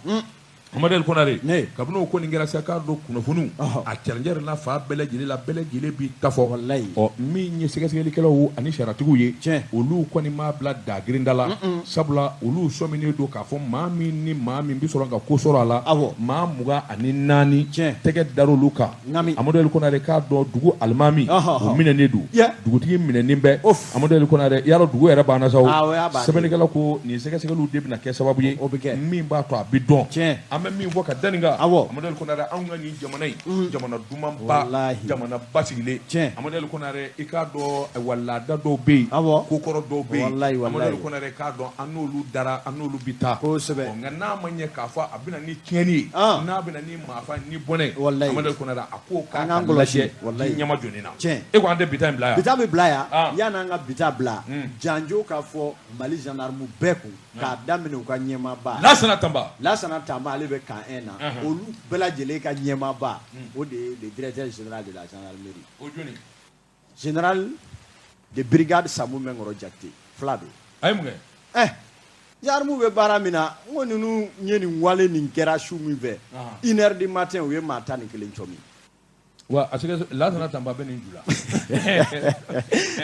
Amadu El Konare, kabini o kɔni kɛra sa, k'a dɔn kunnafoniw a cɛrɛncɛrɛla fan bɛɛ lajɛlen la, bɛɛ lajɛlen b'i ta fɔ. Ɔ min ye sɛgɛsɛgɛlikɛlaw ani sariyatigiw ye, olu kɔni m'a bila dagirinda la, sabula olu sɔminen don k'a fɔ maa min ni maa min bɛ sɔrɔ ka ko sɔrɔ a la, maa 24 tɛgɛ dar'olu kan. Amadu El Konare k'a dɔn dugu alimami o minɛnen don, dugutigi minɛnen bɛ. Amadu El Konare, y'a dɔn dugu yɛrɛ banna sa. Sɛbɛnnikɛla ko nin sɛgɛsɛgɛliw de bɛna kɛ sababu ye min b'a to a bɛ dɔn. An bɛ min fɔ ka da nin kan, Amadu El Konare, anw ka nin jamana in, jamana dumanba, jamana basigilen. Amadu El Konare, i k'a dɔn wa laada dɔw bɛ yen, kokɔrɔ dɔw bɛ yen, Amadu El Konare k'a dɔn an n'olu dara, an n'olu bɛ taa. Nka n'a ma ɲɛ k'a fɔ a bɛ na ni tiɲɛni ye, n'a bɛ na ni maafa ni bɔnɛ, Amadu El Konare, a ko k'a ka lajɛ ɲɛma jɔni na. E ko an tɛ bi ta in bila yan? Bi ta bɛ bila yan. Yan'an ka bi ta bila, janjo ka fɔ Mali gendarme bɛɛ kun, k'a daminɛ u ka ɲɛmaaba Lasana Tanba. Lasana Tanba, ale bɛ camp 1 na. Olu bɛɛ lajɛlen ka ɲɛmaaba, o de ye le directeur général de la gendarmerie, o jɔni? Général de brigade Samu Mɛnkɔrɔ Jakite, fila don. A ye mun kɛ? Gendarme bɛ baara min na, n ko ninnu ye nin wale nin kɛra su min fɛ, 1h du matin, u ye maa 11 cɔmi. Wa a sɛgɛ Lasana Tanba bɛ nin ju la.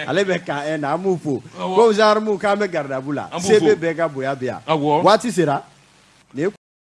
Ale bɛ camp 1 na, an b'u fo ko gendarme k'an bɛ garde à vous la. CB bɛɛ ka bonya bɛ yan. Waati sera nin ye.